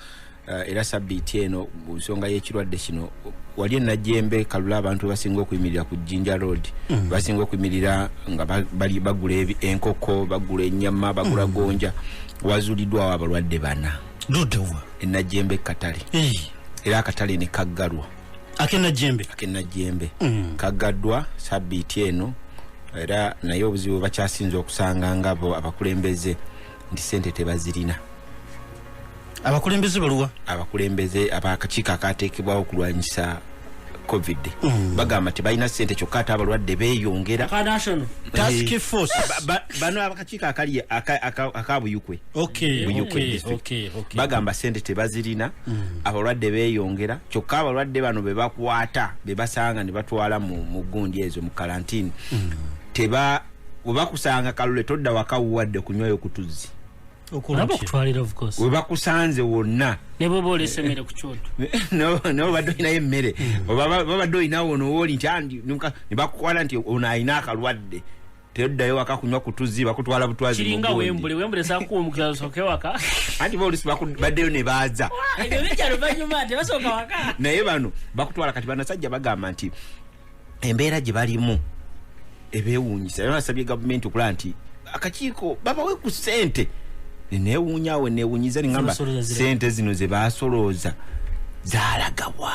era sabbiiti eno mu nsonga y'ekirwadde kino, wali enajembe Kalula abantu basinga okuyimirira ku Jinja Road, basinga okuyimirira nga bali bagula enkoko, bagula ennyama, bagula gonja, wazuuliddwawo abalwadde bana. Luddewa? Enajembe katale. Era akatale ne kaggalwa. Akenajembe? Akenajembe kaggaddwa sabbiiti eno. Era naye obuzibu bakyasinza okusanga nga bo abakulembeze nti sente tebazirina. Abakulembeze baluwa? Abakulembeze abakakiiko akateekebwawo okulwanyisa COVID bagamba tebalina sente, kyokka ate abalwadde beeyongera. Aka national task force. Bano abakakiiko akali aka Buyukwe. Buyukwe district. Bagamba sente tebazirina, abalwadde beeyongera, kyokka abalwadde bano be bakwata, be basanga ne batwala mu gundi ezo mu karantini, teba bwe bakusanga Kalule todda waka wuwadde kunywayo ku tuzzi. Nabo okutwalira, of course. We bakusanze wonna. Ne bwoba oleese emmere ku kyoto. Nobadde olinayo emmere, oba babadde olinawo nowooli nti ne bakukwala nti ono alina akalwadde, toddayo waka kunywa ku tuzzi, bakutwala butwazi mu Kiringa gundi. Wembule sakuwumukira osooke waka. Anti ba olusi baddeyo ne baaza. Ebyo bijja luvannyuma, tebasooka waka. Naye bano bakutwala. Kati banasajja bagamba nti embeera gye balimu ebeewuunyisa, era basabye gavumenti okulaba nti akakiiko babawe ku ssente. Neewuunyaawe, neewunyiza, neŋamba Zebasolooza zira. sente zino ze basolooza zalagabwa.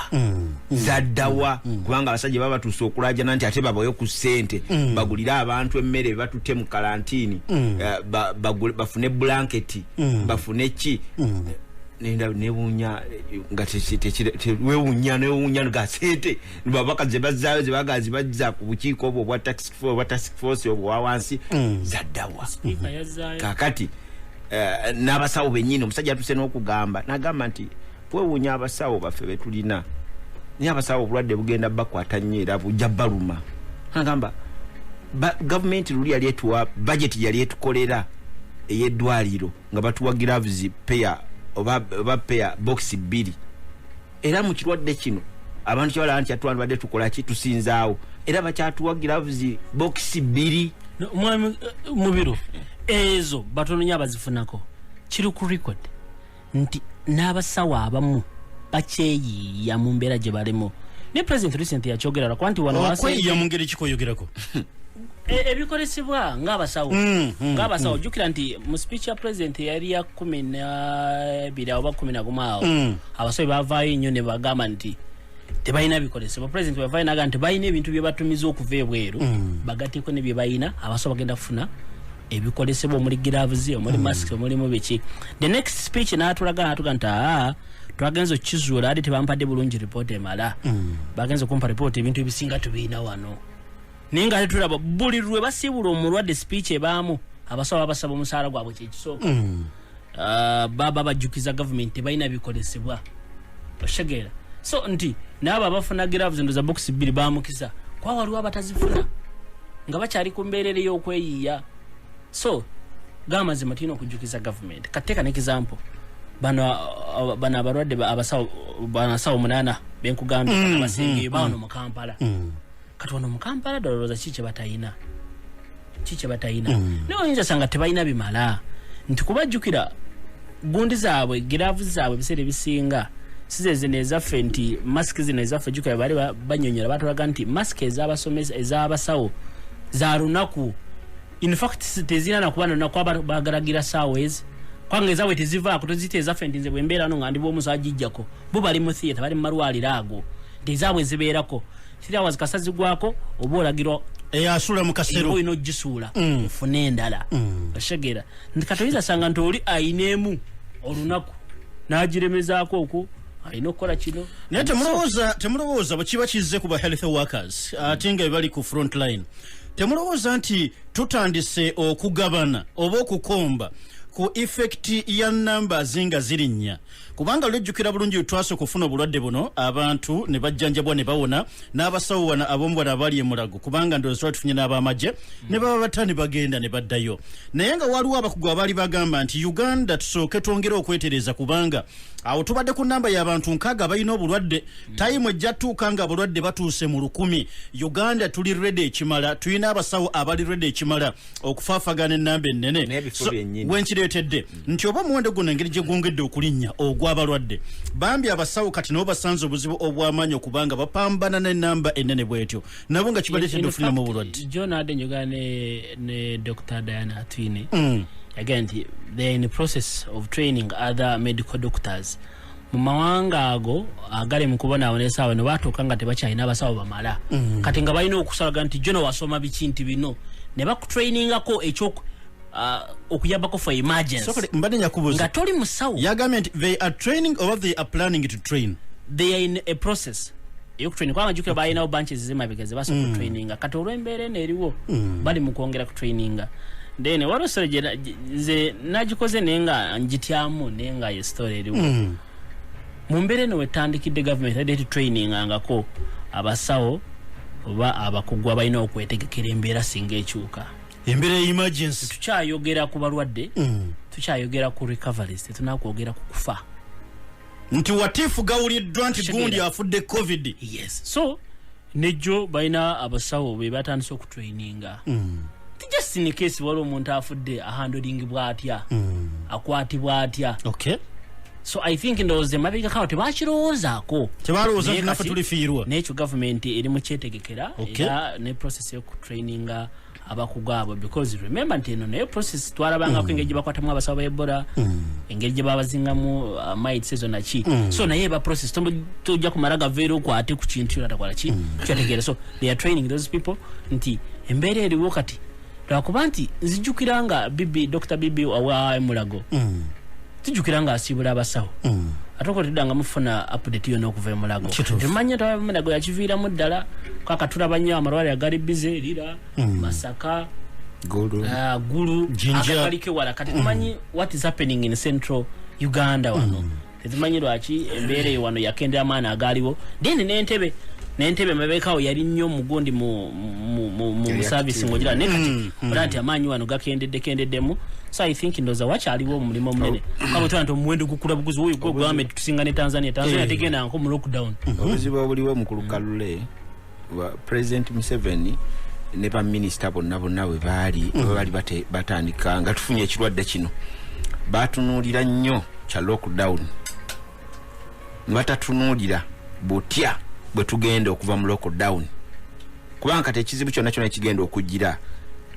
Zaddawa? Kubanga abasajja baba batuuse okulajana nti ate babayo ku ssente bagulire abantu emmere, batutte mu kalantini, bafune blanketi, bafune ki. Nenda newunya nga wewunya, newunya nga sente babaka ze bazaayo, ze bagazi bazza ku bukiiko obwo obwa task force, obwa task force obwo wa wansi, zaddawa? Speaker yazzaayo. Kakati n'abasawo bennyini, omusajja atuse n'okugamba, n'agamba nti wewunya abasawo baffe betulina, naye abasawo obulwadde bugenda bakwata nnyo era bujja baluma. Agamba gavumenti luli yali etuwa budget, yali etukolera ey'eddwaliro nga batuwa gloves pair oba pair box 2, era mu kirwadde kino abantu kyebalaba nti atwandibadde tukola ki, tusinzaawo, era bakyatuwa gloves box 2. No, mwami Mubiru, ezo batono nnyo abazifunako. Kiri ku record nti n'abasawo abamu bakyeyiiya mu mbeera gye balimu, ne President recent yakyogera lwakuba nti wano Okweyiya mu ngeri kikoyogerako? Ebikolesebwa ng'abasawo, ng'abasawo. Jjukira nti mu speech ya President yali ya 12 oba 11 awo, abasawo bavaayo nnyo ne bagamba nti tebalina bikolesebwa. President bweyavaayo naga nti balina ebintu bye batumiza okuva ebweru, bagatteko ne bye balina, abasawo bagenda kufuna ebikolesebwa omuli gloves, omuli masks, omulimu biki. The next speech n'atulaga, n'atuga nti aa, twagenza okukizuula ate tebampadde bulungi ripooti emala, bagenza okumpa ripooti ebintu ebisinga tubiina wano. Naye nga ate tulaba buli lwe basiibula omulwadde, speech ebaamu abasawo babasaba omusaala gwabwe, kyekisooka. Baba bajjukiza gavumenti tebalina bikolesebwa, otegeera? So nti naabo abafuna gloves, ndoza box 2 bamukisa, kuba waliwo abatazifuna nga bakyali ku mbeerera ey'okweyiiya. So gamazima tulina okujjukiza gavumenti. Kateeka ne example, bano abalwadde abasawo, bano abasawo 8 benkugambye abasingayo bawano mu Kampala. Kati wano mu Kampala dolowooza ki kyebatayina, ki kyebatayina? Naye oyinza sanga tebalina bimala, nti kubajjukira gundi zaabwe, gloves zaabwe ebiseera ebisinga si ze zino ezaffe, nti masiki zino ezaffe. Jjukira bali banyonyola, batulaga nti masiki ez'abasomesa, ez'abasawo za lunaku. In fact tezirina nakuba lunaku, aba bagalagira saawa ezi, kubanga ezaabwe tezivaako, tozita ezaffe nti nze bwe mbeera no nga ndi bwomuso agijjako. Bo bali mu theatre, bali mu malwaliro ago, nti ezaabwe zibeerako 3 hours, kasa zigwako oba olagirwa Eyasula mu era kasero olina ogisuula ofune endala, otegeera? Nti kati oyinza sanga nti oli ayina emu olunaku n'agiremezaako okwo alina okukola kino. Naye temulowooza bwe kiba kizze ku ba health workers ate nga bali ku front line, temulowooza nti tutandise okugabana oba okukomba ku effect ya numbers nga zirinnya? Kubanga lwejjukira bulungi twasooka okufuna obulwadde buno, abantu ne bajjanjabwa ne bawona, n'abasawo wano ab'omu bano abali emulago, kubanga ndowooza twali tufunye n'abamagye ne baba bata ne bagenda ne baddayo, naye nga waliwo abakugu abaali bagamba nti Uganda tusooke twongere okwetereza, kubanga awo tubadde ku namba y'abantu 60 balina obulwadde, time ejja tuuka nga abalwadde batuuse mu 1000. Uganda tuli ready ekimala? Tulina abasawo abali ready ekimala okufaafagana ennamba ennene? N'ebifo So, byennyini. Wenkireetedde nti oba omuwendo guno engeri gye gwongedde okulinnya ogw'abalwadde, bambi abasawo kati nabo basanze obuzibu obw'amaanyi okubanga bapambana n'ennamba ennene bwetyo, nabo nga kibaleetedde okufunamu obulwadde. John adde njogera ne Dr Diana Atwine, yagambye nti they are in the process of training other medical doctors mu mawanga ago agali mu kubonaabona. Esaawa ne batuuka nga tebakyalina abasawo bamala, kati nga balina okusalaga nti jono wasoma biki, nti bino ne bakutrainingako ekyoku okuyambako for emergency. Sokole, mbadde nyakubuuza. Nga toli musawo. Yagambye nti they are training oba they are planning to train? They are in a process eyokutraining, kubanga jjukira balinawo bunches zemabega ze basooka okutraininga. Kati olw'embeera eno eriwo, bali mu kwongera kutraininga. Then waliwo story nze nagikoze naye nga ngityamu, naye nga ye story eriwo mu mbeera eno wetandikidde. Gavumenti adde tutrainingangako abasawo oba abakugu abalina okwetegekera embeera singa ekyuka. Embeera ya emergency. Tukyayogera ku balwadde, tukyayogera ku recoveries, tetunakwogera ku kufa. Nti watiifu gawuliddwa nti Kitegeera. gundi afudde COVID. Yes, so nejjo balina abasawo be batandise okutraininga ti just in case waliwo omuntu afudde, ahandlingibwa atya, akwatibwa atya. So I think ndowooza emabegakawo tebakirowoozaako. Tebalowooza Naye nti naffe kati- tulifiirwa. N'ekyo gavumenti eri mu kyetegekera, era ne process y'okutraininga Abakugu abo, because remember nti eno naye process twalabangako engeri gye bakwatamu abasawo ba Ebola, engeri gye babazingamu mites ezo naki. So naye eba process, tojja kumala gaveera okwate ku kintu kyona takola ki kyategeera. So they are training those people nti embeera eriwo kati, lwakuba nti nzijukira nga Bibi, Dr Bibi owa Mulago, tujjukira nga asiibula abasawo, ate oko teddanga mufuna update yonna okuva e Mulago. Temanya Mulago yakiviiramu ddala. Kaka tulaba nnyo amalwaliro agali bize Lira, Masaka, Gulu. Gulu, Jinja. akagaliko ewala. Kati tumanyi what is happening in Central Uganda wano. Tetumanyi lwaki embeera eyo wano yakendera amaani agaaliwo. Then n'Entebe mabekawo yali nnyo mugundi mu Yali service active. ng'ogira, naye kati olaba nti amaanyi wano gakendedde kendeddemu. So I think ndowooza wakyaliwo omulimu omunene, kaba tula nti omuwendo gukula buguzi. Oyo gwe ogambye nti tusinga ne Tanzania. Tanzania tegendangako mu lockdown. Obuzibu obuliwo, mukulu Kalule, President Museveni ne baminisita bonna bonna bwe baali batandika nga tufunye ekirwadde kino, batunuulira nnyo kya lockdown, ne batatunuulira butya bwe tugenda okuva mu lockdown, kubanga kati ekizibu kyonna kyonna ekigenda okugira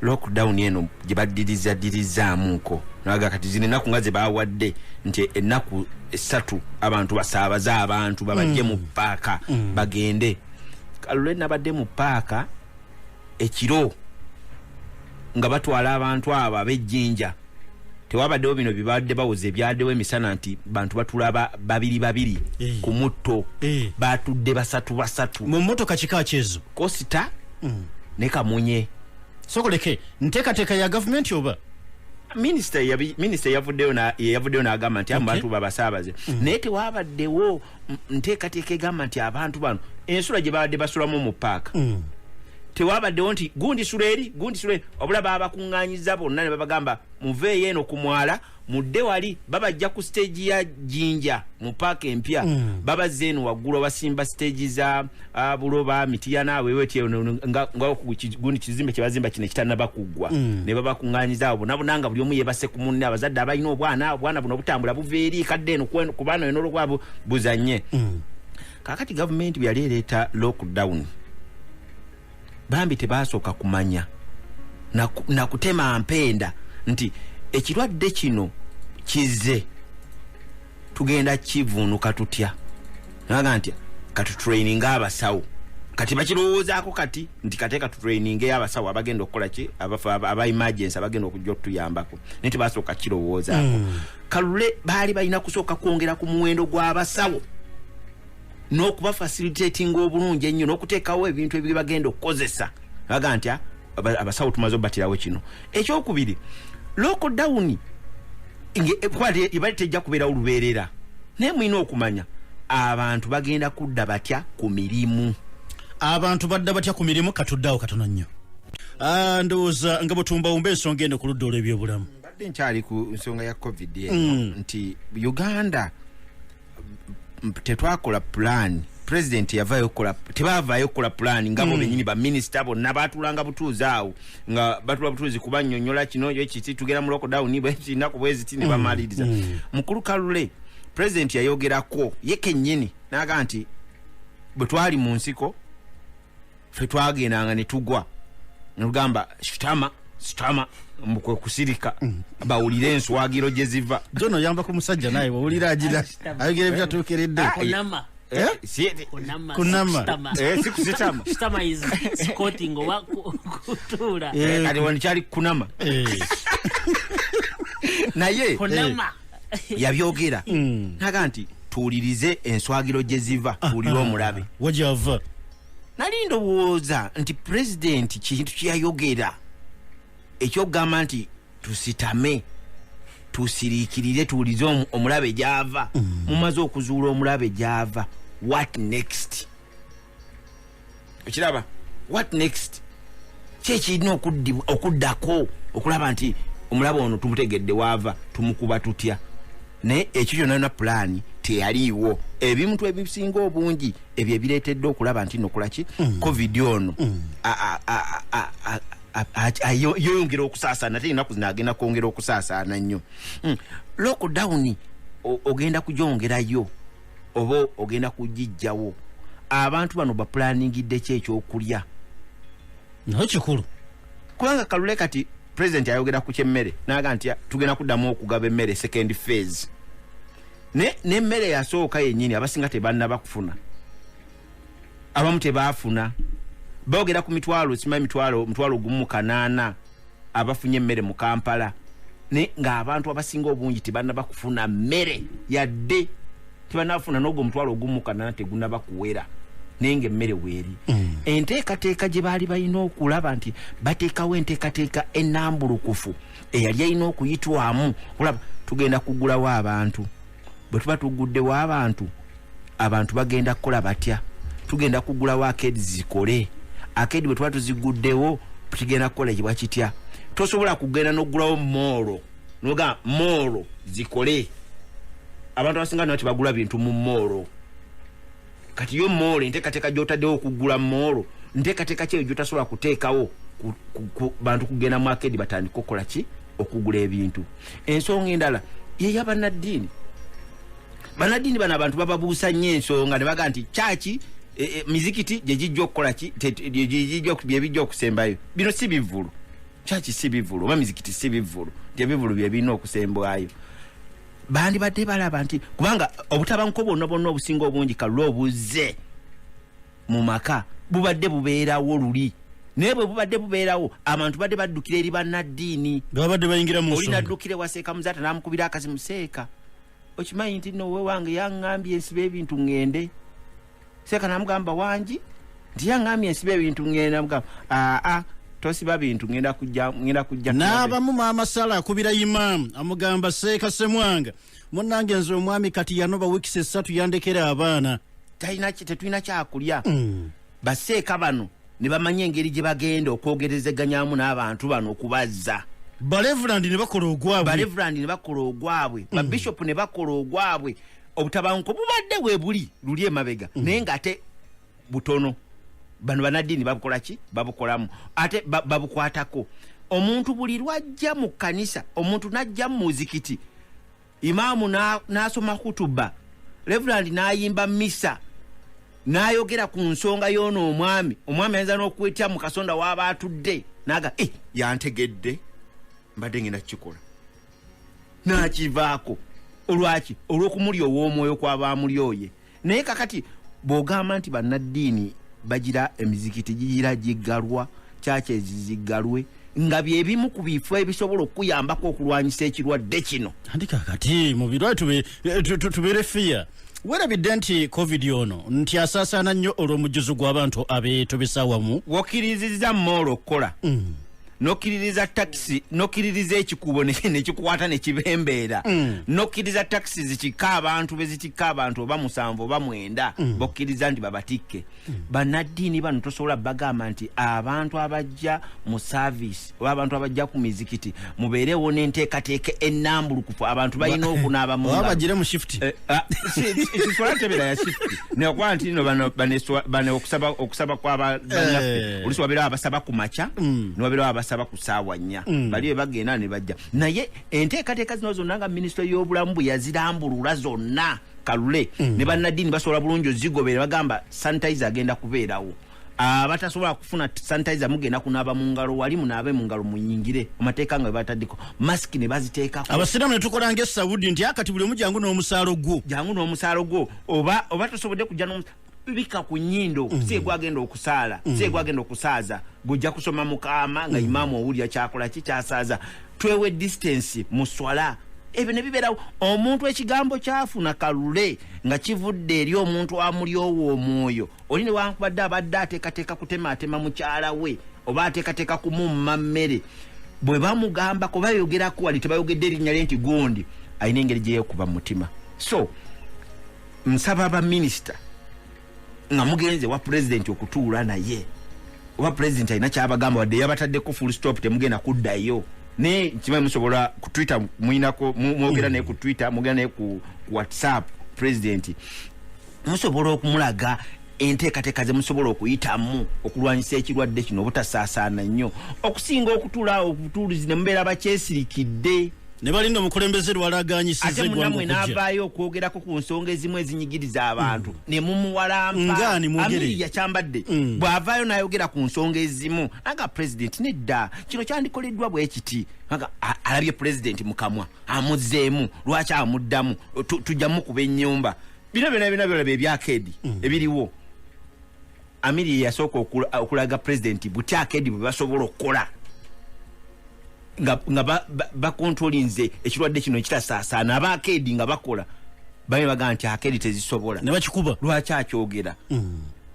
lockdown eno gye baddiriza ddirizaamuko naga kati zino ennaku nga ze bawadde nti ennaku 3 abantu basaabaze abantu babajje mu paaka bagende. Kalule, nabadde mu paaka ekiro nga batwala abantu abo ab'ejjinja. Tewabaddewo bino bibadde bawoza ebyaddewo emisana nti bantu batula babiri babiri ku mutto. Batudde basatu basatu. Mu mmotoka kika kyezo? Coaster ne kamunye. Sokoleke nteekateeka ya gavumenti oba? Minisita minisita yavuddeyo n'agamba nti abantu babasaabaze, naye tewabaddewo nteekateeka egamba nti abantu bano ensula gye babadde basulamu mu paaka, tewabaddewo nti gundi sula eri, gundi sula eri. Wabula babakuŋŋaanyiza bonna ne babagamba muveeyo eno ku mwala mudde wali. Babajja ku stage ya Jinja mu paaka empya, babazza eno waggulu abasimba stage za Buloba, Mitiyana, aweweti nga gundi kizimbe kyebazimba kino ekitannaba kuggwa, ne babakuŋŋaanyiza awo bonna bonna nga buli omu yeebase ku munne. Abazadde abalina obwana, obwana buno butambula buva eri kadde eno ku baana eno olwabo buzanye. Kaakati gavumenti bwe yali ereeta lockdown, bambi tebasooka kumanya nakutema mpenda nti ekirwadde kino kizze, tugenda kivuunuka tutya. Naga nti katutraininga abasawo. Kati bakirowoozaako kati nti kate katutrainingeyo abasawo abagenda okukola ki, aba emergency abagenda okujja okutuyambako, naye tebasooka kirowoozaako. Kalule, baali balina kusooka kwongera ku muwendo gw'abasawo n'okuba facilitatinga obulungi ennyo n'okuteekawo ebintu ebibagenda okukozesa. Baga nti abasawo tumaze obatirawo kino. Ekyokubiri, lockdown kuba ebali tejja kubeerawo lubeerera, naye mulina okumanya abantu bagenda kudda batya ku mirimu. Abantu badda batya ku mirimu? Katuddeawo katono nnyo. Ndowooza nga bwetumbawumba ensonga eno ku ludda olw'ebyobulamu. Mbadde nkyali ku nsonga ya COVID eno nti Uganda tetwakola plan. President yavaayo kukola, tebavaayo kukola plan nga bo benyini. Baminisita bonna batulanga butuuzi awo, nga batula butuuzi kubanyonyola kino ekiti tugenda mu lockdown bwekinaku bweziti ne bamaliriza. Mukulu Kalule, president yayogerako ye kennyini n'agamba nti bwe twali mu nsiko ffe twagendanga ne tugwa netugamba sitama sitama, mbukwe kusirika bawulire enswagiro gye ziva. John oyamba ku musajja naye wawulira agira ayogera ebyatuukiridde. Kunama. Eh? Kunama. Kunama. Sitama. Si kusitama. Sitama is squatting oba kutuula. Kati wano kyali kunama. Naye Kunama. yabyogera naga nti tuwulirize enswagiro gye ziva, tuwulire omulabe wajava. Nali ndowooza nti pulezidenti kintu kyeyayogera ekyokugamba nti tusitame tusiriikirire tuwulize omulabe gyava. Mumaze okuzuula omulabe gyava, what next? Okiraba, what next? Kyekirina okuddako okulaba nti omulabe ono tumutegedde waava, tumukuba tutya? Naye ekyo kyonna yona pulaani teyaliiwo. Ebintu ebisinga obungi ebyo ebireetedde okulaba nti nokolaki COVID ono yeyongera okusaasaana, ate enaku zino agenda kwongera okusaasaana nnyo. Lockdown ogenda kugyongerayo oba ogenda kugijjawo? Abantu bano bapulaningidde ki ekyokulya? Naye kikulu. Kubanga Kalule, kati president ayogera ku kyemmere, naga nti tugenda kuddamu okugaba emmere second phase, ne nemmere yasooka yennyini abasinga tebannaba kufuna, abamu tebaafuna. Boogera ku mitwalo, simanyi mitwalo 1,800 abafunye emmere mu Kampala, ne ng'abantu abasinga obungi tebannaba kufuna mmere, yadde tebannafuna n'ogwo 1,800 tegunnaba kuwera, naye ng'emmere weeri. Enteekateeka gye baali balina okulaba nti bateekawo enteekateeka ennambulukufu eyali erina okuyitwamu olaba tugenda kugulawo abantu, bwe tuba tuguddewo abantu, abantu bagenda kukola batya? Tugenda kugulawo arcade zikole, arcade bwe tuba tuziguddewo kigenda kukola kibwa kitya? Tosobola kugenda n'ogulawo mall noga mall zikole. Abantu abasinga nabo tebagula bintu mu mall. Kati yo mall, enteekateeka gy'otaddewo okugula mall, nteekateeka ki eyo gy'otasobola kuteekawo bantu kugenda mu arcade batandike okukola ki? Okugula ebintu. Ensonga endala yeya bannaddiini. Bannaddiini bano abantu bababuusa nnyo ensonga ne bagaa nti kyaki mizikiti gye gijja okukola ki, bye bijja okusembayo. Bino si bivvulu, kyaki si bivvulu oba mizikiti si bivvulu, nti ebivvulu bye birina okusembwayo. Bandibadde balaba nti kubanga obutabanguko bwonna bwonna obusinga obungi, Kalule, obuzze mu maka bubadde bubeerawo luli, naye bwe bubadde bubeerawo abantu badde baddukira eri bannaddiini. Babadde bayingira mu oli nsonga. Naddukira ewa Seeka Muzaata n'amukubira akazimu, "Seeka, okimanyi nti nno owe wange yaŋŋambye ensiba ebintu ŋŋende?" Seeka namugamba, "Wangi?" Nti, "Yaŋŋambye ensiba ebintu ŋŋende." Namugamba, "Aa, tosiba bintu, ŋŋenda kujja, ŋŋenda kujja." N'abamu Maama Sala akubira imaamu, amugamba, "Seeka Semwanga munnange, nze omwami kati yanoba wiikisi 3, yandekera abaana." Talina tetulina kyakulya. Baseeka bano ne bamanya engeri gye bagenda okwogerezeganyamu n'abantu bano okubazza. Ba Reverend ne bakola ogwabwe. Ba Reverend ne bakola ogwabwe, babishopu ne bakola ogwabwe. Obutabanguko bubadde we buli luli emabega, naye ng'ate butono. Bano bannaddiini babukola ki? Babukolamu ate babukwatako. Omuntu buli lwajja mu kkanisa, omuntu n'ajja mu muzikiti, imaamu n'asoma hutuba, Reverend n'ayimba misa, n'ayogera ku nsonga y'ono omwami, omwami ayinza n'okwetya mu kasonda w'aba atudde naga, "Eh, yantegedde, mbadde ngenda kukikola," n'akivaako. Olwaki? Olw'okumuli ow'omwoyo kwaba amuli oye. Naye kakati bw'ogamba nti bannaddiini bagira emizikiti gigira giggalwa, kyaki eziziggalwe, nga byebimu ku bifo ebisobola okuyambako okulwanyisa ekirwadde kino. Anti kakati mu birwa tubeere fiya, weerabidde nti COVID ono nti asaasaana nnyo olw'omujjuzo gw'abantu abeetobesa wamu. Wokkirizizza mall okukola, nokkiririza takisi, nokkiririza ekikubo nekikwata nekibembeera, nokkiriza takisi zikikka abantu bezitikka abantu oba musanvu oba mwenda, bokkiriza nti babatikke. Bannaddiini bano tosobola bagamba nti abantu abajja mu service oba abantu abajja ku mizikiti mubeerewo n'enteekateeka ennambulukufu, abantu balina okunaaba mu oba ngalo. Bagire mu shift. Kiswala tebeera ya shift, nekuba nti no bano bano okusaba kwa bannaffe, oluusi wabeerawo abasaba ku makya, newabeerawo abasaba ku ssaawa 4, bali be bagenda ne bajja. Naye enteekateeka zino zonna nga minisitule y'obulamu bwe yazirambulula zonna, Kalule, ne bannaddiini basobola bulungi ozigoberera. Bagamba sanitizer agenda kubeerawo, abatasobola kufuna sanitizer mugenda kunaaba mu ngalo, wali munaabe mu ngalo muyingire, amateeka nga bwe bataddeko masiki ne baziteekako. Abasiraamu ne tukola nga Esaudi nti akati buli omu jangu n'omusaalo gwo. Jangu n'omusaalo gwo, oba tosobodde kujja bika ku nnyindo, si egwagenda okusaala, si egwagenda okusaaza, gujja kusoma mukaama nga imaamu owulira kyakola ki kyasaaza. Twewe distance mu swala, ebyo ne bibeerawo. Omuntu ekigambo kyafuna, Kalule, nga kivudde eri omuntu amuli owo omwoyo oli, newankubadde abadde ateekateeka kutemaatema mukyala we oba ateekateeka kumumma mmere, bwe bamugambako bayogerako wali tebayogedde erinnya lye nti gundi, alina engeri gye yeekuba mu mutima. So nsaba baminisita nga mugenze wa pulezidenti okutuula naye, oba pulezidenti alina kyabagamba, wadde yabataddeko full stop, temugenda kuddayo, naye kimanyi musobola ku Twitter, muyinako mwogera naye ku Twitter, mwogera naye ku WhatsApp. Pulezidenti musobola okumulaga enteekateeka ze musobola okuyitamu okulwanyisa ekirwadde kino obutasaasaana nnyo, okusinga okutuula awo obutuulizi ne mubeera bakyesirikidde. Ne balinda omukulembeze lwalaganyisiza Ate eggwanga munamwe okujja. n'avaayo okwogerako ku nsonga ezimu ezinyigiriza abantu ne mumuwalampa. Ngaani mwogere? Amiri Yakyambadde bw'avaayo n'ayogera ku nsonga ezimu, aga pulezidenti nedda, kino kyandikoleddwa bwe kiti, aga alabye pulezidenti mu kamwa amuzzeemu, lwaki amuddamu? Tujja mukuba ennyumba. Bino byonna byonna byolaba ebyakedi ebiriwo, Amiri ye yasooka okulaga pulezidenti buti akedi bwe basobola okukola nga bakontrolinze ekirwadde kino ekitasaasaana. Abaakedi nga bakola babe bagamba nti akedi tezisobola, ne bakikuba. Lwaki akyogera?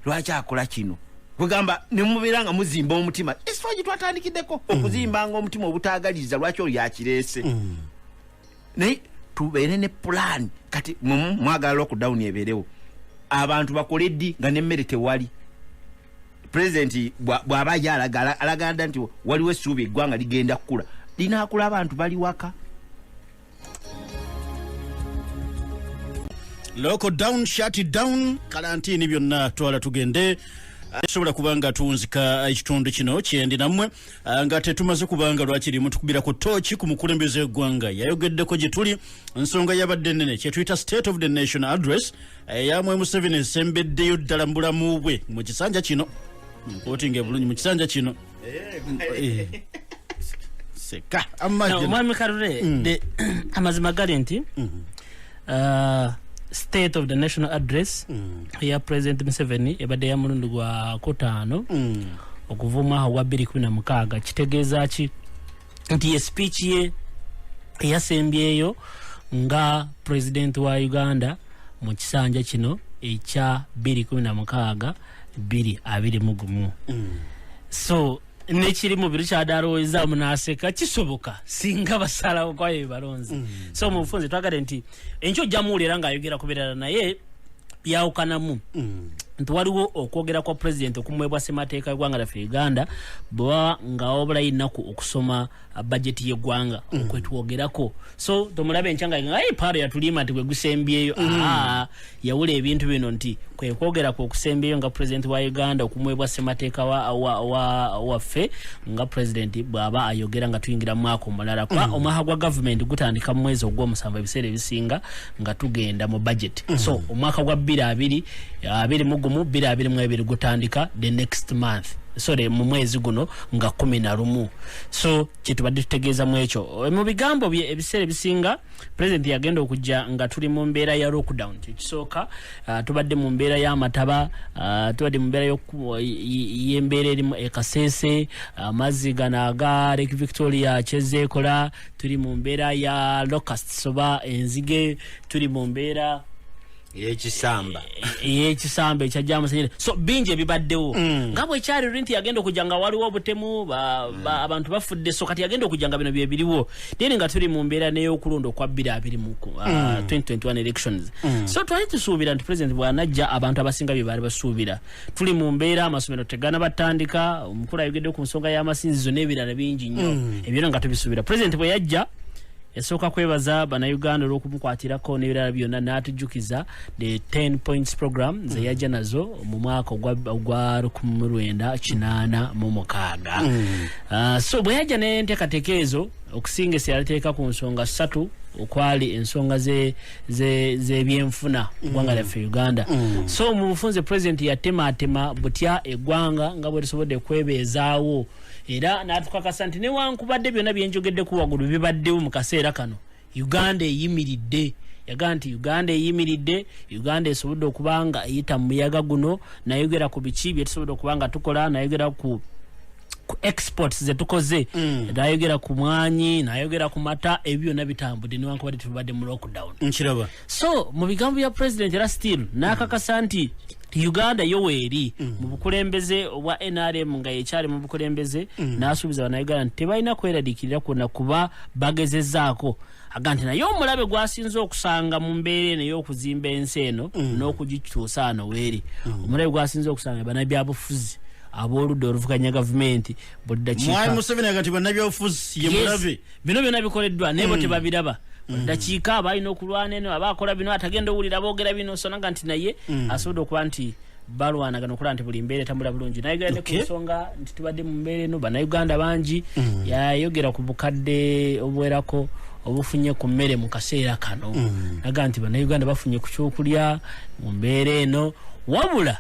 Lwaki akola kino? Kwegamba nemubeera nga muzimba omutima, eswa gye twatandikiddeko okuzimbanga omutima obutaagaliza, lwaki oyo akireese? Naye tubeere ne pulaani. Kati mwagala lockdown ebeerewo, abantu bakole ddi nga nemmere tewali? Pulezidenti bw'aba ye alagala nti waliwo essuubi, eggwanga ligenda kukula, linaakula abantu bali waka? Lockdown, shut down, kalantini, byonna twala tugende. Sobola kubanga tuwunzika ekitundu kino kyendi nammwe nga tetumaze, kubanga lwakirimu tukubira ku tooki ku mukulembeze w'eggwanga yayogeddeko gye tuli. Nsonga yabadde nnene, kyetuyita State of the Nation Address eyamwe Museveni esembeddeyo ddala mu bulamu bwe mu kisanja kino. Nkotinga ebulungi mu kisanja kino. Seka. No, Mwami Kalule, amazima gali nti State of the National Address ya President Museveni ebadde ya mulundi gwa kutaano okuva omwaka gwa 2016. Kitegeeza ki? Nti ye speech ye eyasembyeyo nga president wa Uganda mu kisanja kino ekya 2016 2021. So nekiri mu biro kyadalowoozamu n'aseka, kisoboka singa basalawo kwayo bebalonze. So mu bufunze twagale nti enkyo ojja muwulira ng'ayogera ku birala, naye byawukanamu nti waliwo okwogera kwa president okumwebwa ssemateeka y'eggwanga lyaffe Uganda, bwebaba nga wabulayo ennaku okusoma bajeti y'eggwanga okwetwogerako. So tomulabe enkya nga "Ai, paaro yatulima nti gwe gusembyeyo." Aa, yawula ebintu bino nti kwe kwogera kwe okusembyeyo nga president wa Uganda okumwebwa ssemateeka waffe nga president bw'aba ayogera nga tuyingira mu mwaka omulala, kuba omwaka gwa gavumenti gutandika mu mwezi ogw'omusanvu ebiseera ebisinga nga tugenda mu budget. So omwaka gwa 2021 2022 gutandika the next month, sorry, mu mwezi guno nga 11. So kyetubadde tutegeeza mu ekyo. Mu bigambo bye, ebiseera ebisinga president yagenda okujja nga tuli mu mbeera ya lockdown. Ekisooka, tubadde mu mbeera y'amataba, tubadde mu mbeera y'embeera erimu ekaseese, amazzi gano aga Lake Victoria kyezeekola, tuli mu mbeera ya locusts oba enzige, tuli mu mbeera ey'ekisamba. Ey'ekisamba ekyajja amasanyalaze. So bingi ebibaddewo nga bwekyali luli nti yagenda okujja nga waliwo obutemu, abantu bafudde. So kati yagenda okujja nga bino byebiriwo, then nga tuli mu mbeera n'eyokulonda okwa 2020 mu 2021 elections. So twali tusuubira nti president bw'anajja, abantu abasinga bye baali basuubira, tuli mu mbeera amasomero tegana batandika, omukulu ayogedde ku nsonga y'amasinzizo n'ebirala bingi nnyo, ebyo nga tubisuubira. President bwe yajja yasooka kwebaza Bannayuganda olw'okumukwatirako n'ebirala byonna, n'atujjukiza the 10 points program ze yajja nazo mu mwaka ogwa 1986. So bwe yajja n'enteekateeka ezo, okusinga esi yaliteeka ku nsonga ssatu, okwali ensonga z'ebyenfuna eggwanga lyaffe Uganda. So mu bufunze president yatematema butya eggwanga nga bwe lisobodde kwebeezaawo, era n'atukakasa nti newankubadde byonna byenjogeddeku waggulu bibaddewo, mu kaseera kano Uganda eyimiridde. Yagamba nti Uganda eyimiridde, Uganda esobodde okuba nga eyita mu muyaga guno. Nayogera ku biki byetusobodde okuba nga tukola, nayogera ku exports zetukoze, nayogera ku mwanyi, nayogera ku mata, ebyo byonna bitambudde newankubadde tubadde mu lockdown. Nkiraba. So mu bigambo bya president era still n'akakasa nti Uganda yo weeri mu bukulembeze obwa NRM nga yekyali mu bukulembeze, n'asuubiza Bannayuganda nti tebalina kweraliikirira kwonna kuba bagezezaako. Aga nti naye omulabe gwasinze okusanga mu mbeera eno ey'okuzimba ensi eno n'okugituusa ano weeri, omulabe gwasinze okusanga bannabyabufuzi ab'oludda oluvuganya gavumenti buli dakiika. Mwami Museveni agati bannabyabufuzi ye Yes. mulabe. Bino byonna bikoleddwa naye bo tebabiraba. Buli dakiika balina okulwana eno, aba akola bino, atagenda owulira boogera bino. So naga nti naye asobodde okuba nti balwanagana okulaba nti buli mbeera etambula bulungi. Nayogera ne ku nsonga nti tubadde mu mbeera eno, Bannayuganda bangi. Yayogera ku bukadde obuwerako obufunye ku mmere mu kaseera kano. Naga nti Bannayuganda bafunye ku kyokulya mu mbeera eno, wabula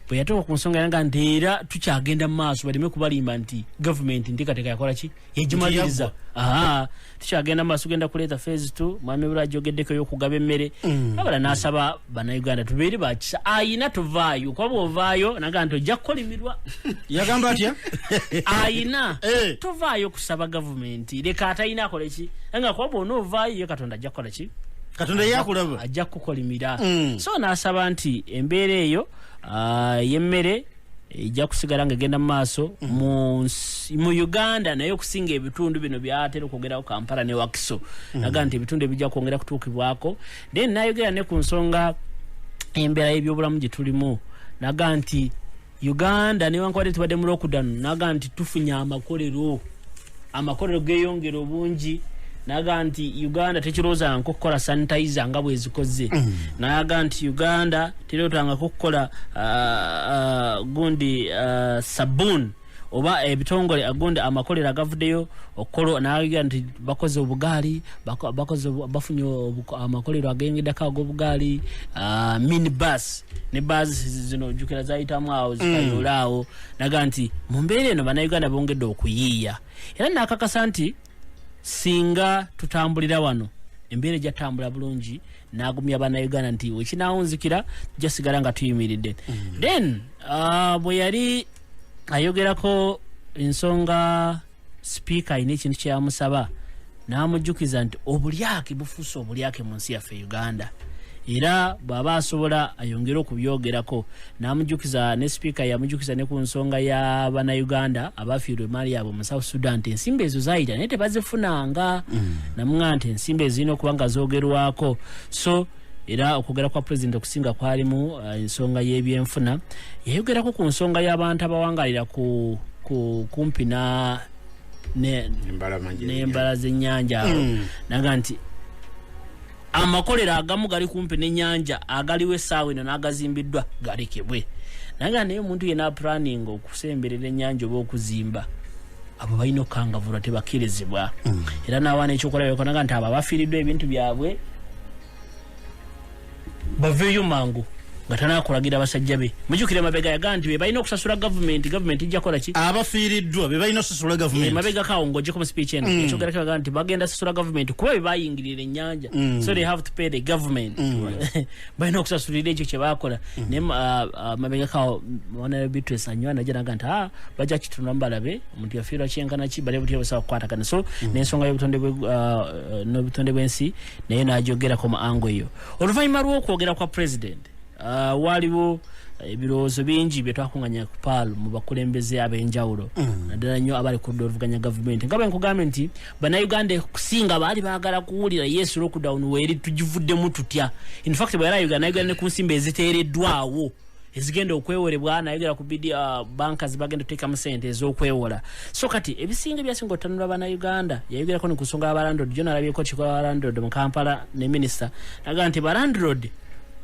bwe yatuuka ku nsonga yanga nti era tukyagenda mu maaso, baleme kubalimba nti gavumenti nteekateeka yakola ki, yagimaliriza. Aha, tukyagenda mu maaso, tugenda kuleeta phase 2. Mwami Bula ajogeddeko ey'okugaba emmere, wabula n'asaba Bannayuganda tubeere bakisa, ayina tovaayo, kuba bw'ovaayo naga nti ojja kukolimirwa. Yagamba atya? Ayina tovaayo kusaba gavumenti, leka atalina akole ki, nga kuba bw'ona ovaayo ye Katonda ajja kukola ki? Katonda yakulaba, ajja kukukolimira. So n'asaba nti embeera eyo y'emmere ejja kusigala nga egenda mu maaso mu Uganda, naye okusinga ebitundu bino byatera okwogerawo, Kampala ne Wakiso. Naga nti ebitundu ebijja kwongera kutuukibwako. Then nayogera ne ku nsonga embeera y'ebyobulamu gye tulimu, naga nti Uganda newankubadde tubadde mu lockdown, naga nti tufunye amakolero, amakolero geeyongera obungi. Naga nti Uganda tekirowoozangako okukola sanitizer nga bwezikoze. Naga nti Uganda terootangako okukola gundi sabun oba ebitongole agundi amakolero agavuddeyo okukola. Naga nti bakoze obugaali, bakoze bafunye amakolero agengeddako ag'obugaali, mini bus ne bus zino ojjukira zayitamu awo zikayoola awo. Naga nti mu mbeera eno Bannayuganda bongedde okuyiiya, era nakakasa nti singa tutambulira wano embeera ejja tutambula bulungi. N'agumya Bannayuganda nti wekinawunzikira tujja sigala nga tuyimiridde. Then bwe yali ayogerako ensonga, sipiika alina ekintu kyeyamusaba, n'amujjukiza nti obulyake bufuuse obulyake mu nsi yaffe Uganda, era bw'aba asobola ayongere okubyogerako. N'amujjukiza ne sipiika yamujjukiza ne ku nsonga y'Abannayuganda abafiirwa emaali yaabwe mu South Sudan, nti ensimbi ezo zayita naye tebazifunanga. Namuŋa nti ensimbi ezo zirina okuba nga zoogerwako. So era okwogera kwa pulezidenti okusinga kwalimu ensonga y'ebyenfuna. Yayogerako ku nsonga y'abantu abawangalira ku kumpi na Embalama n'embala z'ennyanja awo. Naga nti amakolero agamu gali kumpi n'ennyanja agaliwo essaawa eno n'agazimbiddwa galekebwe. Naga naye omuntu yenna apulaninga okusemberera ennyanja oba okuzimba, abo balina okukangavulwa, tebakkirizibwa. Era n'awaana ekyokulabirako, naga nti abo abafiiriddwa ebintu byabwe baveeyo mangu nga tanakulagira basajja be. Mujjukire mabega yagaa nti be balina okusasula gavumenti, gavumenti ijja kukola ki? Abafiiriddwa be balina okusasula gavumenti. Mabegako awo ng'ogyeko mu speech eno, ekyogerako bagaa nti bagenda sasula gavumenti kuba be bayingirira ennyanja, so they have to pay the government, balina okusasulira ekyo kye bakola. Naye mabegako awo honorable Beatrice Anywar najja naga nti bajja kitunulamu balabe omuntu yafiirwa kyenkana ki, balabe butya busobola kukwatagana. So n'ensonga y'obutonde n'obutonde bw'ensi naye n'agyogerako mu ango eyo. Oluvannyuma lw'okwogera kwa president, waliwo ebirowoozo bingi bye twakunganya ku PAL mu bakulembeze ab'enjawulo, naddala nnyo abali ku ludda oluvuganya gavumenti. Nga bwe nkugambye nti Bannayuganda okusinga baali baagala kuwulira yes, lockdown weeri, tugivuddemu tutya? In fact bwe yali ayogera, nayogera ne ku nsimbi eziteereddwawo ezigenda okweworebwa, nayogera ku bidi banka zibagenda okuteekamu sente ez'okwewola. So kati ebisinga ebyasinga otanula Bannayuganda, yayogerako ne ku nsonga y'abalandlord. Jo nalabyeko kikola abalandlord mu Kampala ne minisita, naga nti balandlord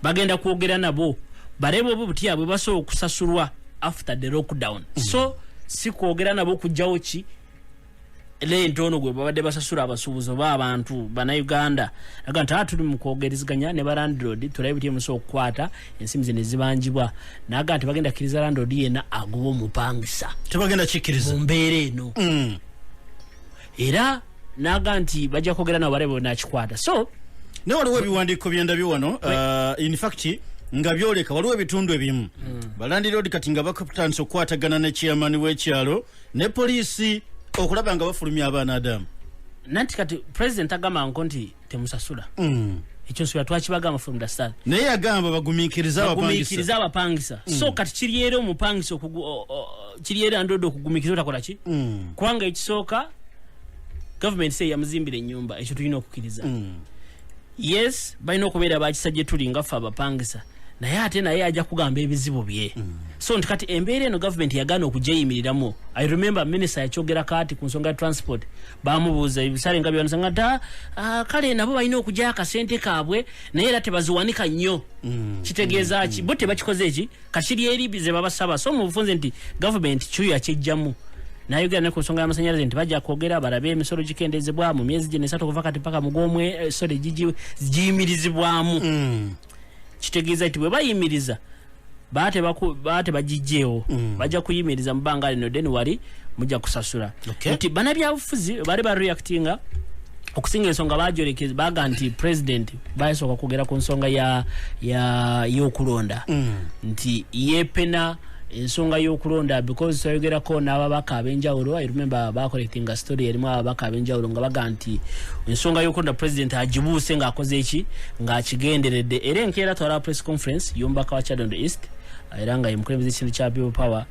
bagenda kwogera nabo balebe oba butya bwe basobola okusasulwa after the lockdown. So si kwogera nabo okugjawo ki rent ono gwe babadde basasula abasuubuzi oba abantu Bannayuganda. Aga nti tuli mu kwogerezeganya ne balandlord tulabe butya musobola okukwata ensimbi zino ezibanjibwa. Naga nti bagenda kkiriza landlord yenna agoba omupangisa Tebagenda kikkiriza. mu mbeera eno. Era naga nti bajja kwogera nabo balabe bwenakikwata. So Naye waliwo ebiwandiiko byendabye wano, in fact nga byoleka waliwo ebitundu ebimu balandiroodi kati nga bakutandise okukwatagana ne chairman w'ekyalo ne poliisi okulaba nga bafulumya abaana adamu. Nanti kati president agamba nko nti temusasula. Ekyo nsubira twakibagamba from the start. Naye yagamba bagumiikirize abapangisa. Bagumiikirize abapangisa. So kati kiri eri omupangisa kiri eri landlord okugumiikiriza otakola ki, kubanga ekisooka gavumenti se yamuzimbira ennyumba, ekyo tulina okukkiriza. Yes, balina okubeera bakisa gye tuli nga ffe abapangisa, naye ate naye ajja kugamba ebizibu bye. So nti kati embeera eno gavumenti yagaana okugyeyimiriramu. I remember minister yakyogerako ati ku nsonga ya transport, bamubuuza ebisale nga byonsa nga ta kale nabo balina okugyayo akasente kaabwe, naye era tebaziwanika nnyo. Kitegeeza ki? Bo tebakikoze eki, kati kiri eri ze babasaba. So mu bufunze nti gavumenti kyuya kyejjamu. Nayogera ne ku nsonga y'amasannyalaze nti bajja kwogera balabe emisolo gikendezebwa mu myezi gino 3 okuva kati paka mu gwomwe, sorry, giyimirizibwamu. Kitegeeza nti bwe bayimiriza baate bagijjeewo, bajja kuyimiriza mu bbanga lino, then wali mujja kusasula. Nti bannabyabufuzi bali bareactinga okusinga ensonga bajolekeza, baga nti president basooka kwogera ku nsonga y'okulonda, nti yeepena ensonga y'okulonda, because twayogerako n'ababaka ab'enjawulo. I remember bacollectinga story erimu ababaka ab'enjawulo nga baga nti ensonga y'okulonda president agibuuse ng'akoze eki, ng'akigenderedde. Era enkeera twala press conference y'omubaka wa Kyadondo East, era nga ye mukulembeze ekintu kya People Power,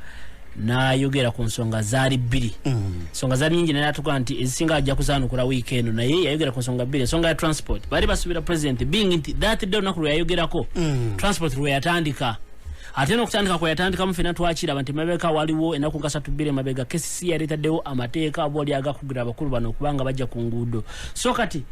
n'ayogera ku nsonga zaali bbiri. Ensonga zaali nyingi, naye atugaa nti ezisinga ajja kuzaanukula wiiki eno, naye yayogera ku nsonga bbiri. Ensonga ya transport, baali basuubira president being nti that day, olunaku lwe yayogerako, transport lwe yatandika, ate n'okutandika kwe yatandikamu ffenna twakiraba nti mabega waliwo ennaku nga 3 2 emabega KCC yali etaddewo amateeka oba oli agakugira abakulu bano okubanga bajja ku nguudo. So kati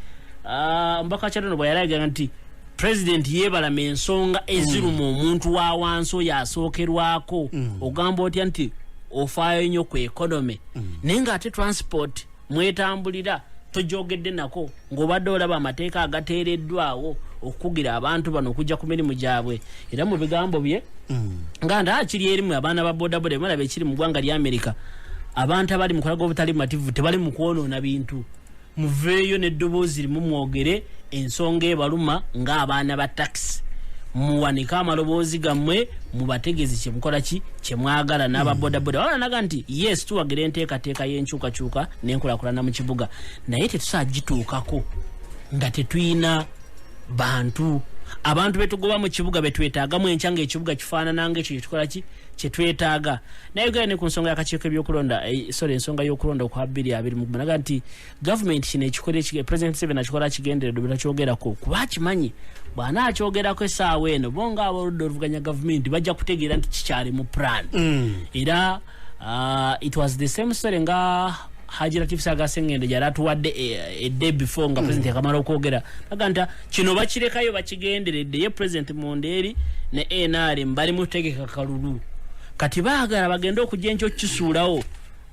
omubaka Kyadondo bwe yalagira nti president yeebalama ensonga eziruma omuntu wa wansi oyo asookerwako, ogamba otya nti ofaayo nnyo ku economy, naye ng'ate transport mwetambulira tojogedde nako, ng'obadde olaba amateeka agateereddwawo okukugira abantu bano okujja ku mirimu gyabwe? Era mu bigambo bye nga nti akiri erimu abaana ba bodaboda, mulaba ekiri mu ggwanga lya Amerika, abantu abali mu kulaga obutali mativu tebali mu kwonoona bintu, muveeyo n'eddoboozi limu mwogere ensonga ebaluma ng'abaana ba takisi, muwanike amaloboozi gammwe, mubategeeze kyemukola ki kyemwagala. N'ababodaboda balanaga nti yes, tuwagira enteekateeka y'enkyukakyuka n'enkulaakulana mu kibuga, naye tetusobola gituukako nga tetuyina bantu. Abantu betugoba mu kibuga betwetaagamu enkya ngaekibuga kifaanana nga ekyo kyetukola ki kyetwetaaga. Nayogera ne ku nsonga y'akakiiko ebyokulonda, sorry, ensonga y'okulonda okwa 2021, naga nti gavumenti kino ekikola, President Museveni akikola akigenderedde bwetakyogerako, kuba akimanyi bw'anaakyogerako essaawa eno bo ng'aboludda oluvuganya gavumenti bajja kutegeera nti kikyali mu plan. Era it was the same story nga Haji Latif Saaga Sengendo gyali atuwadde a day before nga president yakamala okwogera, aga nti kino bakirekayo bakigenderedde, ye president mundeeri ne NRM bali mutegeka kalulu, kati baagala bagende okujja enkyo kukisuulawo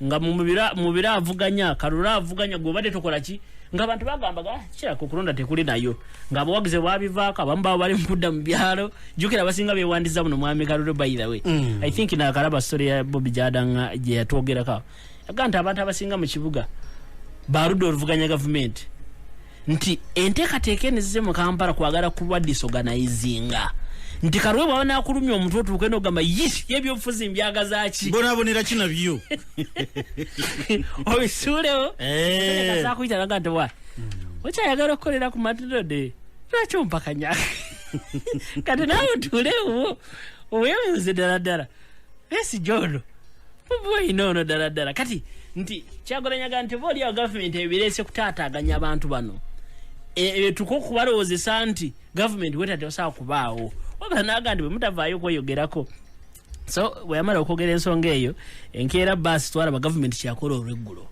nga mu biro avuganya kalulu, avuganya gwe tokola ki, ng'abantu bagamba kiraka okulonda tekuli nayo, ng'abawagizi bwabivaako abamu babo bali mukudda mu byalo. Jjukira abasinga bewandiza buno mwami kalulu. By the way, I think nakalaba story ya Bobi Gyadanga gye yatwogerako, aga nti abantu abasinga mu kibuga baludde oluvuganya gavumenti, nti enteekateeka eno ezze mu Kampala kwagala kuba disorganizinga, nti kalwe bwaba nakulumya omutwe otuuke nogamba yi ebyobufuzi mbyagaza ki, Mbonabonera ki nabyo? Obisuulewo. Kasakuyita naga nti wa okyayagala okukolera ku matirode, lwaki ompakanya? Kati naawe otuulewo oweebuuze ddala ddala esi ono bweyina ono ddala ddala. Kati nti kyagolanyaga nti oba oliawo gavumenti ebireese kutaataaganya abantu bano, etuke okubalowoozesa nti gavumenti weta tebasobola kubaawo, wabula naga nti bwe mutavaayo kweyogerako. So bwe yamala okwogera ensonga eyo enkeera, baasi twalaba gavumenti kyakola olweggulo,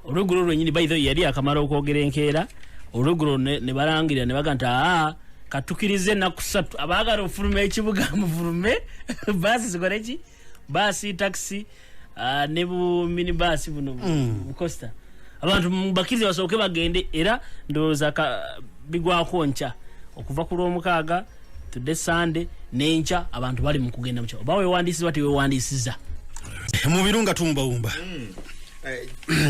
olweggulo lwenyini. By the way, yali akamala okwogera enkeera olweggulo ne balangirira ne baga nti aa katukirize ennaku 3, abaagala ofuluma ekibuga mufulume, baasi zikole ki, baasi, takisi ne bu minibaasi buno bucoaster, abantu bakkirize basooke bagende. Era ndowooza bigwako nkya okuva ku Lwomukaaga tudde Sande n'enkya abantu bali mu kugenda mukyo, oba wewandiisiza oba tewewandiisiza. Mu birunga tuwumbawumba.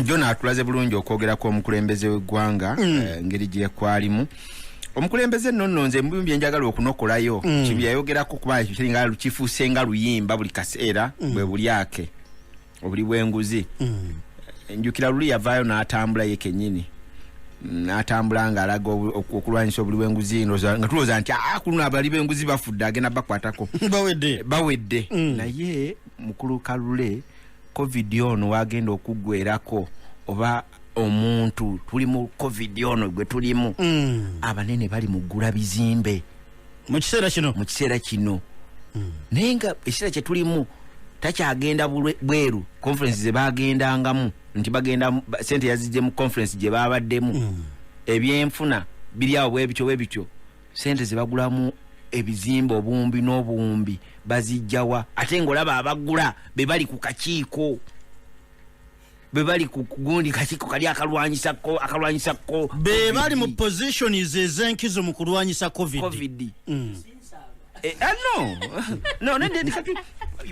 John atulaze bulungi okwogera kw'omukulembeze w'eggwanga, engeri gye kwalimu omukulembeze. Nno nno nze mubimu byenjagala okunokolayo kibi yayogerako, kuba ekyo kiringa kifuuse nga luyimba buli kaseera, bwe bulyake obuli bw'enguzi. Njukira luli yavaayo n'atambula ye kennyini, n'atambula ng'alaga okulwanyisa obuli bw'enguzi, nga tulowooza nti aa ku luno abali b'enguzi bafudde, agenda bakwatako. Bawedde. Bawedde. Naye mukulu Kalule, COVID ono wagenda okuggwerako, oba omuntu tuli mu COVID ono gwe tulimu, abanene bali mu ggula bizimbe. Mu kiseera kino. Mu kiseera kino, naye nga ekiseera kye tulimu takyagenda bweru. Conference ze bagendangamu nti bagenda sente yazijje mu conference gye babaddemu, ebyenfuna biri awo bwebityo bwebityo, sente ze bagulamu ebizimbe obuwumbi n'obuwumbi bazijjawa, ate ng'olaba abagula be bali ku kakiiko? Be bali ku gundi kakiiko kali akalwanyisa ko be bali mu positions ez'enkizo mu kulwanyisa COVID. COVID. No no nende kati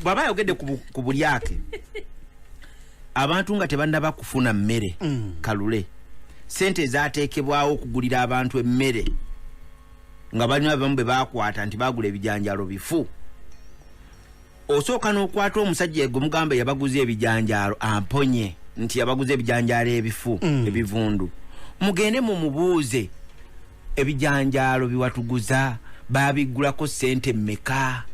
bw'aba ayogedde ku bulyake, abantu nga tebannaba kufuna mmere, Kalule, sente ezateekebwawo okugulira abantu emmere nga balina abamu be bakwata nti bagula ebijanjaalo bifu. Osooka n'okwata omusajja gwe mugamba yabaguza ebijanjaalo, amponye nti yabaguza ebijanjaalo ebifu, ebivundu. Mugende mumubuuze ebijanjaalo biwatuguza babigulako sente mmeka,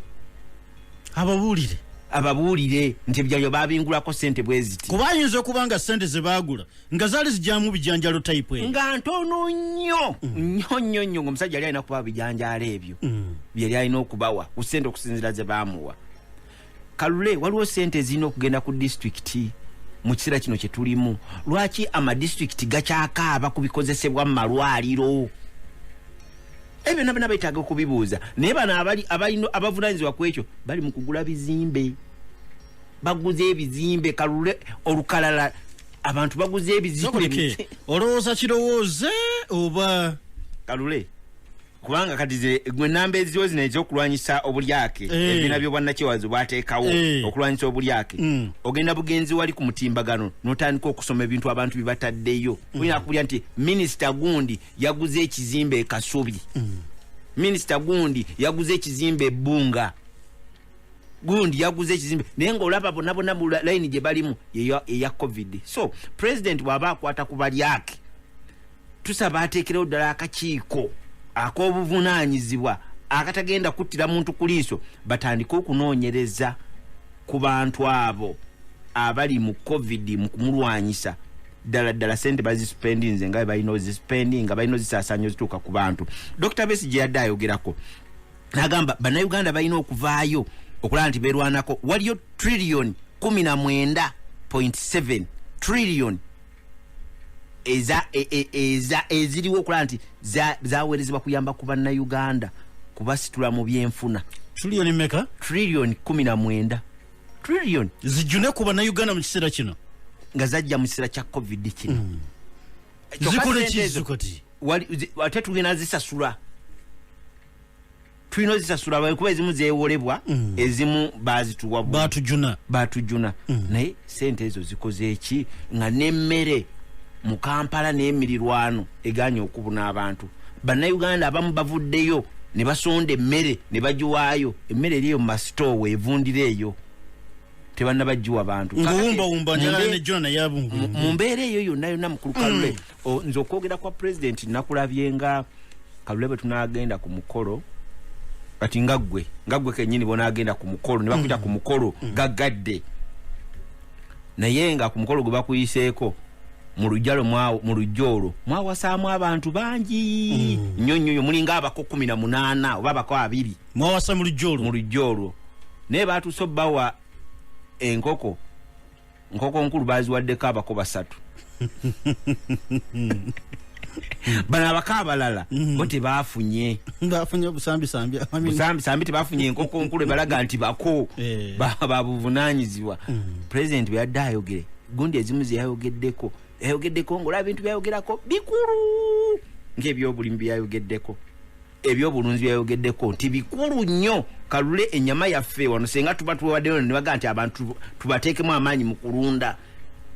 ababuulire nti ebijanjaalo babingulako sente bwe ziti. Kuba ayinza okuba nga sente ze baagula nga zaali zijjamu bijanjaalo type eyo nga ntono nnyo nnyo nnyo nnyo, ng'omusajja yali alina kubawa bijanjaalo ebyo bye yali alina okubawa ku sente okusinziira ze baamuwa. Kalule, waliwo sente ezirina okugenda ku disitulikiti mu kiseera kino kye tulimu. Lwaki amadisitulikiti gakyakaaba ku bikozesebwa mu malwaliro? Ebyo byonna byonna beetaaga okubibuuza. Naye bano abalina abavunaanyizibwa ku ekyo bali mu kugula bizimbe, baguze ebizimbe. Kalule, olukalala abantu baguze ebizimbe. Sokoleke, olowooza kirowooze oba Kalule, kubanga kati ze gwe namba eziwo zino ez'okulwanyisa obulyake, ebibiina by'obwannakyewazo bwateekawo okulwanyisa obulyake, ogenda bugenzi wali ku mutimbagano n'otandika okusoma ebintu abantu bye bataddeyo. Oyina kubulya nti minisita gundi yaguze ekizimbe e Kasubi, minisita gundi yaguze ekizimbe e Bbunga, gundi yaguze ekizimbe, naye ng'olaba bonna bonna mu layini gye balimu eya COVID. So president bw'aba akwata ku balyake, tusaba ateekerewo ddala akakiiko ak'obuvunaanyizibwa akatagenda kuttira muntu ku liiso, batandike okunoonyereza ku bantu abo abali mu COVID mu kumulwanyisa. Ddala ddala sente bazispendinze nga bwe balina ozispendinga, balina ozisaasaanya ozituuka ku bantu. Dr. Besigye yadde ayogerako n'agamba bannayuganda balina okuvaayo okulaba nti beerwanako. Waliyo trillion 19.7 trillion eza eziriwo okulaba nti zaweerezebwa kuyamba ku bannayuganda kubasitula mu byenfuna. Trillion meka? Trillion 19 trillion zijjune ku bannayuganda mu kiseera kino nga zajja mu kiseera kya COVID kino. Zikole ki kati? Ate tugenda zisasula, tulina ozisasula kuba ezimu zeewolebwa, ezimu baazituwa, batujuna. Naye sente ezo zikoze eki nga n'emmere mu Kampala n'emirirwano eganye okubuna abantu? Bannayuganda abamu bavuddeyo ne basonda emmere ne bagiwaayo. Emmere eriyo mu masitoowa evundira eyo, tebannabagiwa bantu. Ng'owumbawumba njagala ne Jona naye abungumba. Mu mbeera eyo yonna yonna, mukulu Kalule, nze okwogera kwa pulezidenti nakulabye nga Kalule bwe tunaagenda ku mukolo kati nga ggwe kennyini bonaagenda ku mukolo ne bakuyita ku mukolo gaggadde, naye nga ku mukolo gwe bakuyiseeko mu lujjalo mu lujja olwo mwawasaamu abantu bangi nnyo nnyo, mulinga abako 18 oba abako 20 mwawasa mu lujja olwo, mu lujja olwo. Naye baatuuse obbawa enkoko, nkoko nkulu baziwaddeko abako 3. Bano abako abalala bo tebafunye, bafunye obusambisambi, busambisambi, tebafunye enkoko nkulu ebalaga nti bako babuvunaanyizibwa. Pulezidenti bwe yadde ayogere gundi ezimu ze yayogeddeko, ng'olaba ebintu byayogerako bikulu ng'ebyobulimi byayogeddeko, ebyobulunzi byayogeddeko nti bikulu nnyo. Kalule, ennyama yaffe wano senga tuba tuwaddeyo ne baga nti abantu tubateekemu amaanyi mu kulunda,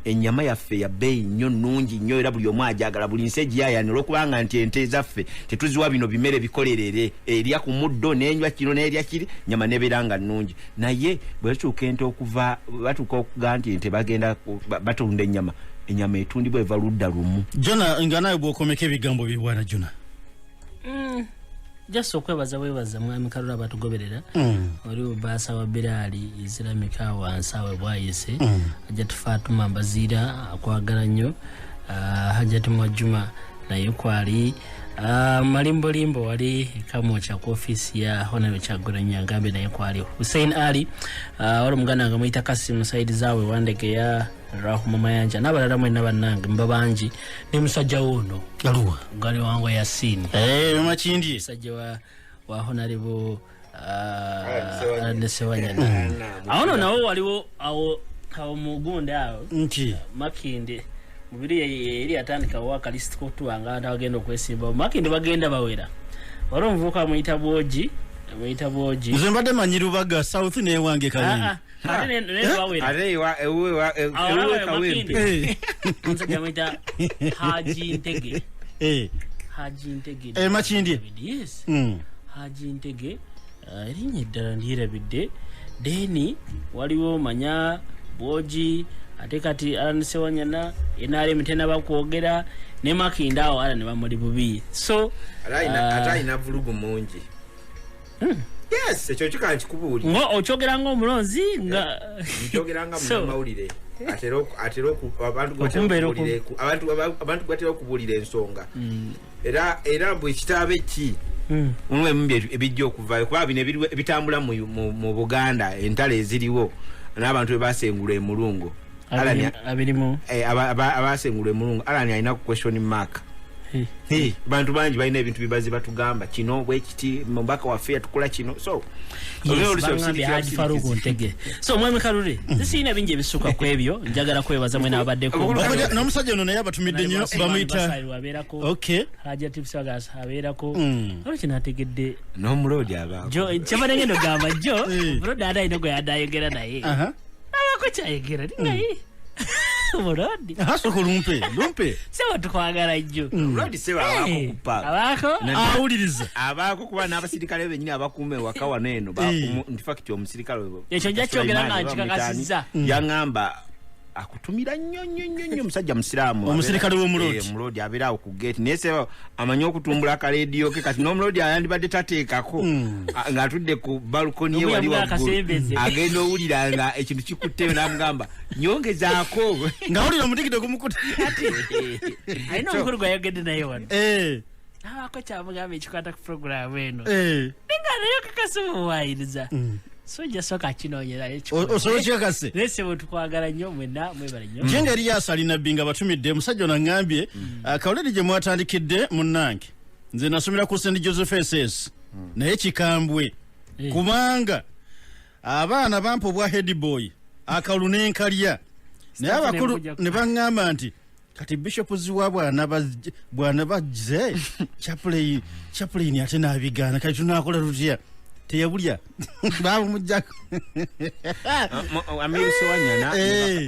ennyama yaffe ya bbeeyi nnyo, nnungi nnyo, era buli omu agyagala, buli nsi egiyaayaanira olwokubanga nti ente zaffe tetuziwa bino bimere bikolerere, erya ku muddo n'enywa kino n'erya kiri, nyama nebeera nga nnungi. Naye bwe batuuka ente okuva batuuka okuga nti ente bagenda batunda ennyama, ennyama etundibwa eva ludda lumu. Jona, nga nawe bw'okomeka ebigambo bye bwana Jona. Just okwebaza bwebaza mwami Kalule abatugoberera. Oli Baasa wa Biraali Islamic wansi awe bwayise, Hajjati Fatuma Mbaziira akwagala nnyo, Hajjati Mwajuma naye kwali, Malimbolimbo wali Kamwokya ku ofiisi ya Honorable Kyagulanyi agambe naye kwali, Hussein Ali, wali omuganda nga muyita Kasimu Saidi Zawe Wandegeya, Rahuma Mayanja n'abalala mwenna bannange muba bangi, ne musajja wo ono Aluwa Gali wangu Yasini Makindye, musajja wa Honorable Sewanyana. Awo no nawo waliwo awo Awo mugundi awo. Nti Makinde mubiri eri yatandikawo akalisiti kotuwanga abantu abagenda okwesimbawo. Makinde bagenda bawera, wali omuvubuka amuyita Bwogi, amuyita Bwogi. Nze mbadde manyi Lubaga South newange Kayini. Ah, ah, ate ne bawera. Ate Awo ewuwe olaba Kawempe. Makinde. Eh, Omusajja amuyita Haji Ntege. Haji Ntege. Makindye? Yes. Haji Ntege, erinnya eddala ndyerabidde. Then waliwo manya Bwogi, ate kati Alan Sewanyana, NRM tenaba kwogera ne Makinde awo ala ne bamuli bubi, so Ate alina vulugu mungi. Yes, ekyo kikala nkikubuulira. Nga okyogera ngaomulonzi nga Nkyogera nga munnamawulire atera abantu gwe batera Okumbeera abantu gwe batera okubuulira ensonga, era bwe kitaabe ki mulimu ebimu ebijja okuvaayo, kuba bino ebitambula mu Buganda, entalo eziriwo n'abantu bebasengula emulungo. Alan Abirimu. Abasengula emulungo, Alan alina ku question mark. Hey, bantu bangi balina ebintu bibazi batugamba kino bwekiti, mubaka waffe yatukola kino, so Yes, oluusi bangambye osindikira Haji Faruku busindikizi. Ntege. So mwami Kalule, nze bingi ebisuka ku ebyo, njagala kwebaza mwena abaddeko. N'omusajja ono naye abatumidde nnyo, bamuyita abeerako. Okay. Haji Atif Sagas abeerako. Waliwo kye nategedde. N'omuloodi abaako. Jo kyabadde ngenda ogamba jo mulodi ate alina gwe yadde ayogera naye. Abaako kyayogera naye mulodi. Aha, sooka lumpe lumpe. Sebo, tukwagala jjo. Omuloodi sebo abaako ku paaka. Abaako. Awuliriza. Abaako, kuba n'abasirikale bennyini abakuuma ewaka wano eno in fact omusirikale Ekyo nja kyogera nga Sulaiman, nkikakasizza. yaŋŋamba akutumira nnyo nnyo nnyo nnyo, omusajja musiraamu. Omusirikale w'omuloodi. Omuloodi abeera awo ku gate, naye sebo amanyi okutumbula akaleediyo ke. Kati n'omuloodi ayandibadde tateekako ng'atudde ku balcony ye Omu wali yamuwa waggulu, akasembeze. Agenda owulira nga ekintu kikutteyo, n'amugamba nyongezaako. Ng'awulira omutigide gumukuta. Alina omukulu gwe yayogedde naye wano, abaako kyamugamba ekikwata ku puroguramu eno, nga naye kakasi muwayiriza, so nja sooka kinoonyerayo. Osobola okikakase. Naye sebo, tukwagala nnyo mwenna, mwebale nnyo. Jenga Eriyasi ali nabbi nga batumidde omusajja ono aŋŋambye, kawuledi gye mwatandikidde munnange, nze nasomera ku St Joseph SS, naye kikambwe kubanga abaana bampa obwa headboy, akalulu n'enkalya, naye Staff abakulu ne ne baŋŋamba nti kati Bishop Ziwa bw'anabazze chaplain ate n'abigaana, kati tunakola tutya? Teyabulya, babumugjako. Amiru Sewanyana.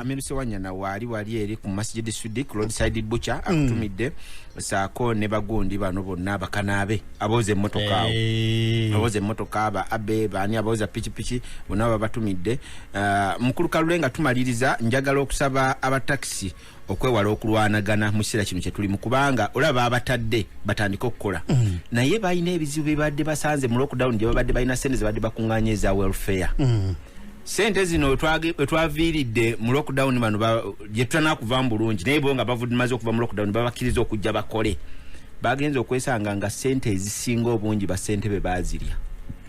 Amiru Sewanyana waali wali eri ku Masjid Sudik Roadside Butcher, akutumidde saako ne bagundi bano bonna bakanaabe abooza emmotoka awo, abooza emmotoka, aba abe baani, abooza pikipiki, bonna babatumidde. Mukulu Kalule, nga tumaliriza, njagala okusaba abatakisi okwewala okulwanagana mu kiseera kino kyetulimu, kubanga olaba abatadde batandike okukola, naye balina ebizibu bye badde basanze mu lockdown, gye babadde balina sente ze badde bakuŋŋaanya eza welfare. Sente zino wetwaviiridde mu lockdown bano gye tutanakuva mu bulungi, naye bo nga bamaze okuva mu lockdown, babakkiriza okujja bakole, bagenza okwesanga nga sente ezisinga obungi basentebe baazirya.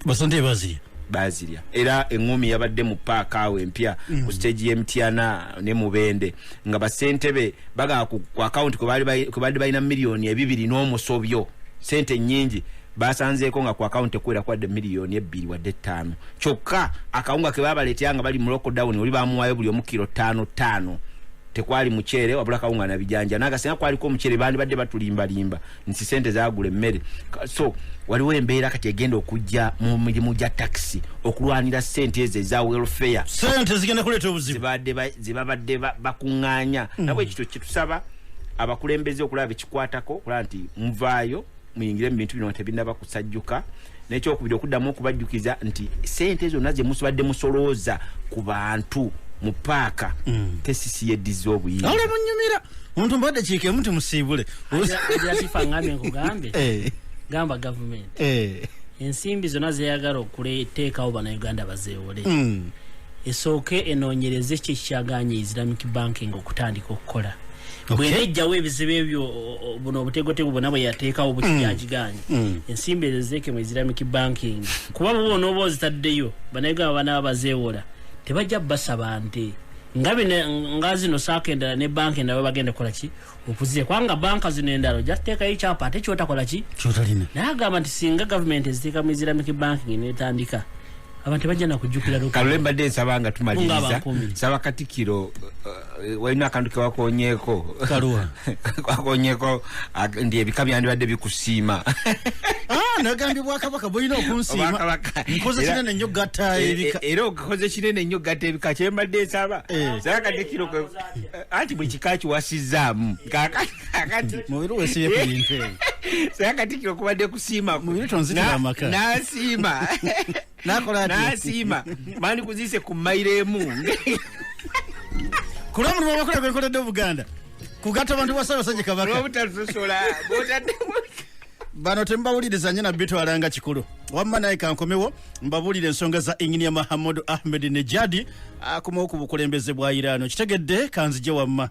Basente bazirya. Bazirya. Era eŋŋumi yabadde mu paaka awo empya ku stage y'Emityana ne Mubende, nga basentebe bagamba ku akawunti kwe badde balina 2 miliyoni n'omusobyo, sente nnyingi, basanzeeko nga ku akawunti ekwera kwadde 2 miliyoni wadde 5. Kyokka akawunga ke babaleetera nga bali mu lockdown, oli bamuwaayo buli omu kiro 5 5, tekwali muceere wabula kawunga na bijanja. Naga singa kwaliko omuceere, bandibadde batulimbalimba nti sente zagula emmere. So waliwo embeera kati egenda okujja mu mirimu gya takisi, okulwanira sente ezo eza welfare. Sente zigenda kuleeta obuzibu. Zebabadde bakuŋŋaanya. Nabwe ekityo kyetusaba abakulembeze okulaba bekikwatako, okulaba nti muvaayo muyingire mu bintu bino nga tebinnaba kusajjuka. Nekyokubiri, okuddamu okubajjukiza nti sente zonna ze musibadde musolooza ku bantu mu paaka, KCC yeddiza obuyinza. Awula munyumira omuntu mbadde kiikemu nti musiibule. Latifa, ngambye nkugambe, gamba gavumenti ensimbi zonna zeyagala okuteekawo Bannayuganda bazeewole, esooke enoonyereze ki ekikyaganye Islamic banking okutandika okukola. Bwenejjawo ebizibu ebyo, buno obutegotego bwonna bwe yateekawo bukigyagiganye, ensimbi ezo zireeke mu Islamic banking, kuba bwe onooba ozitaddeyo, Bannayuganda banaaba bazeewola tebajja basaba nte nga bino, nga zino SACCO endala ne banka endala bagenda kukola ki okuzire, kubanga banka zino endala ojja kuteekayo ekyapa ate kyotakola ki Kyotalina. Naye agamba nti singa gavumenti eziteeka mu Islamic banking netandika, Abantu tebajja nakujjukira. Kalole, mbadde nsaba nga tumaliriza, Munga abankuumire. nsaba Katikiro, walina akantu kewakonyeeko. Kaluwa? Wakonyeko nti ebika byandibadde bikusiima. Ah, nagambye bwakabaka bulina okunsiima. Obwakabaka. Nkoze kinene nnyo gatta ebika. Era okoze kinene nnyo gatta ebika. Kyembadde nsaba, nsaba Katikiro anti buli kika kiwasizaamu. Kakati Mubiri wesibye ku bintu ebyo. Saba Katikiro kubadde kusiima kwe. Mubiri tonzitira amaka. N'asiima. N'akola atya? N'asiima bandikuziise ku mayiro emu. Ku lw'omulimu amakulu gwenkoledde Obuganda kugatta abantu bwa Ssaabasajja Kabaka. Olwobutatusosola bw'otaddemu. Bano temubawuliriza nnyo, nabitwalanga kikulu. Wamma naye kankomewo mbabuulire ensonga za Engineer Mahamudu Ahmed Nejadi akomawo ku bukulembeze bwa Iran. Okitegedde? Kanzije wamma.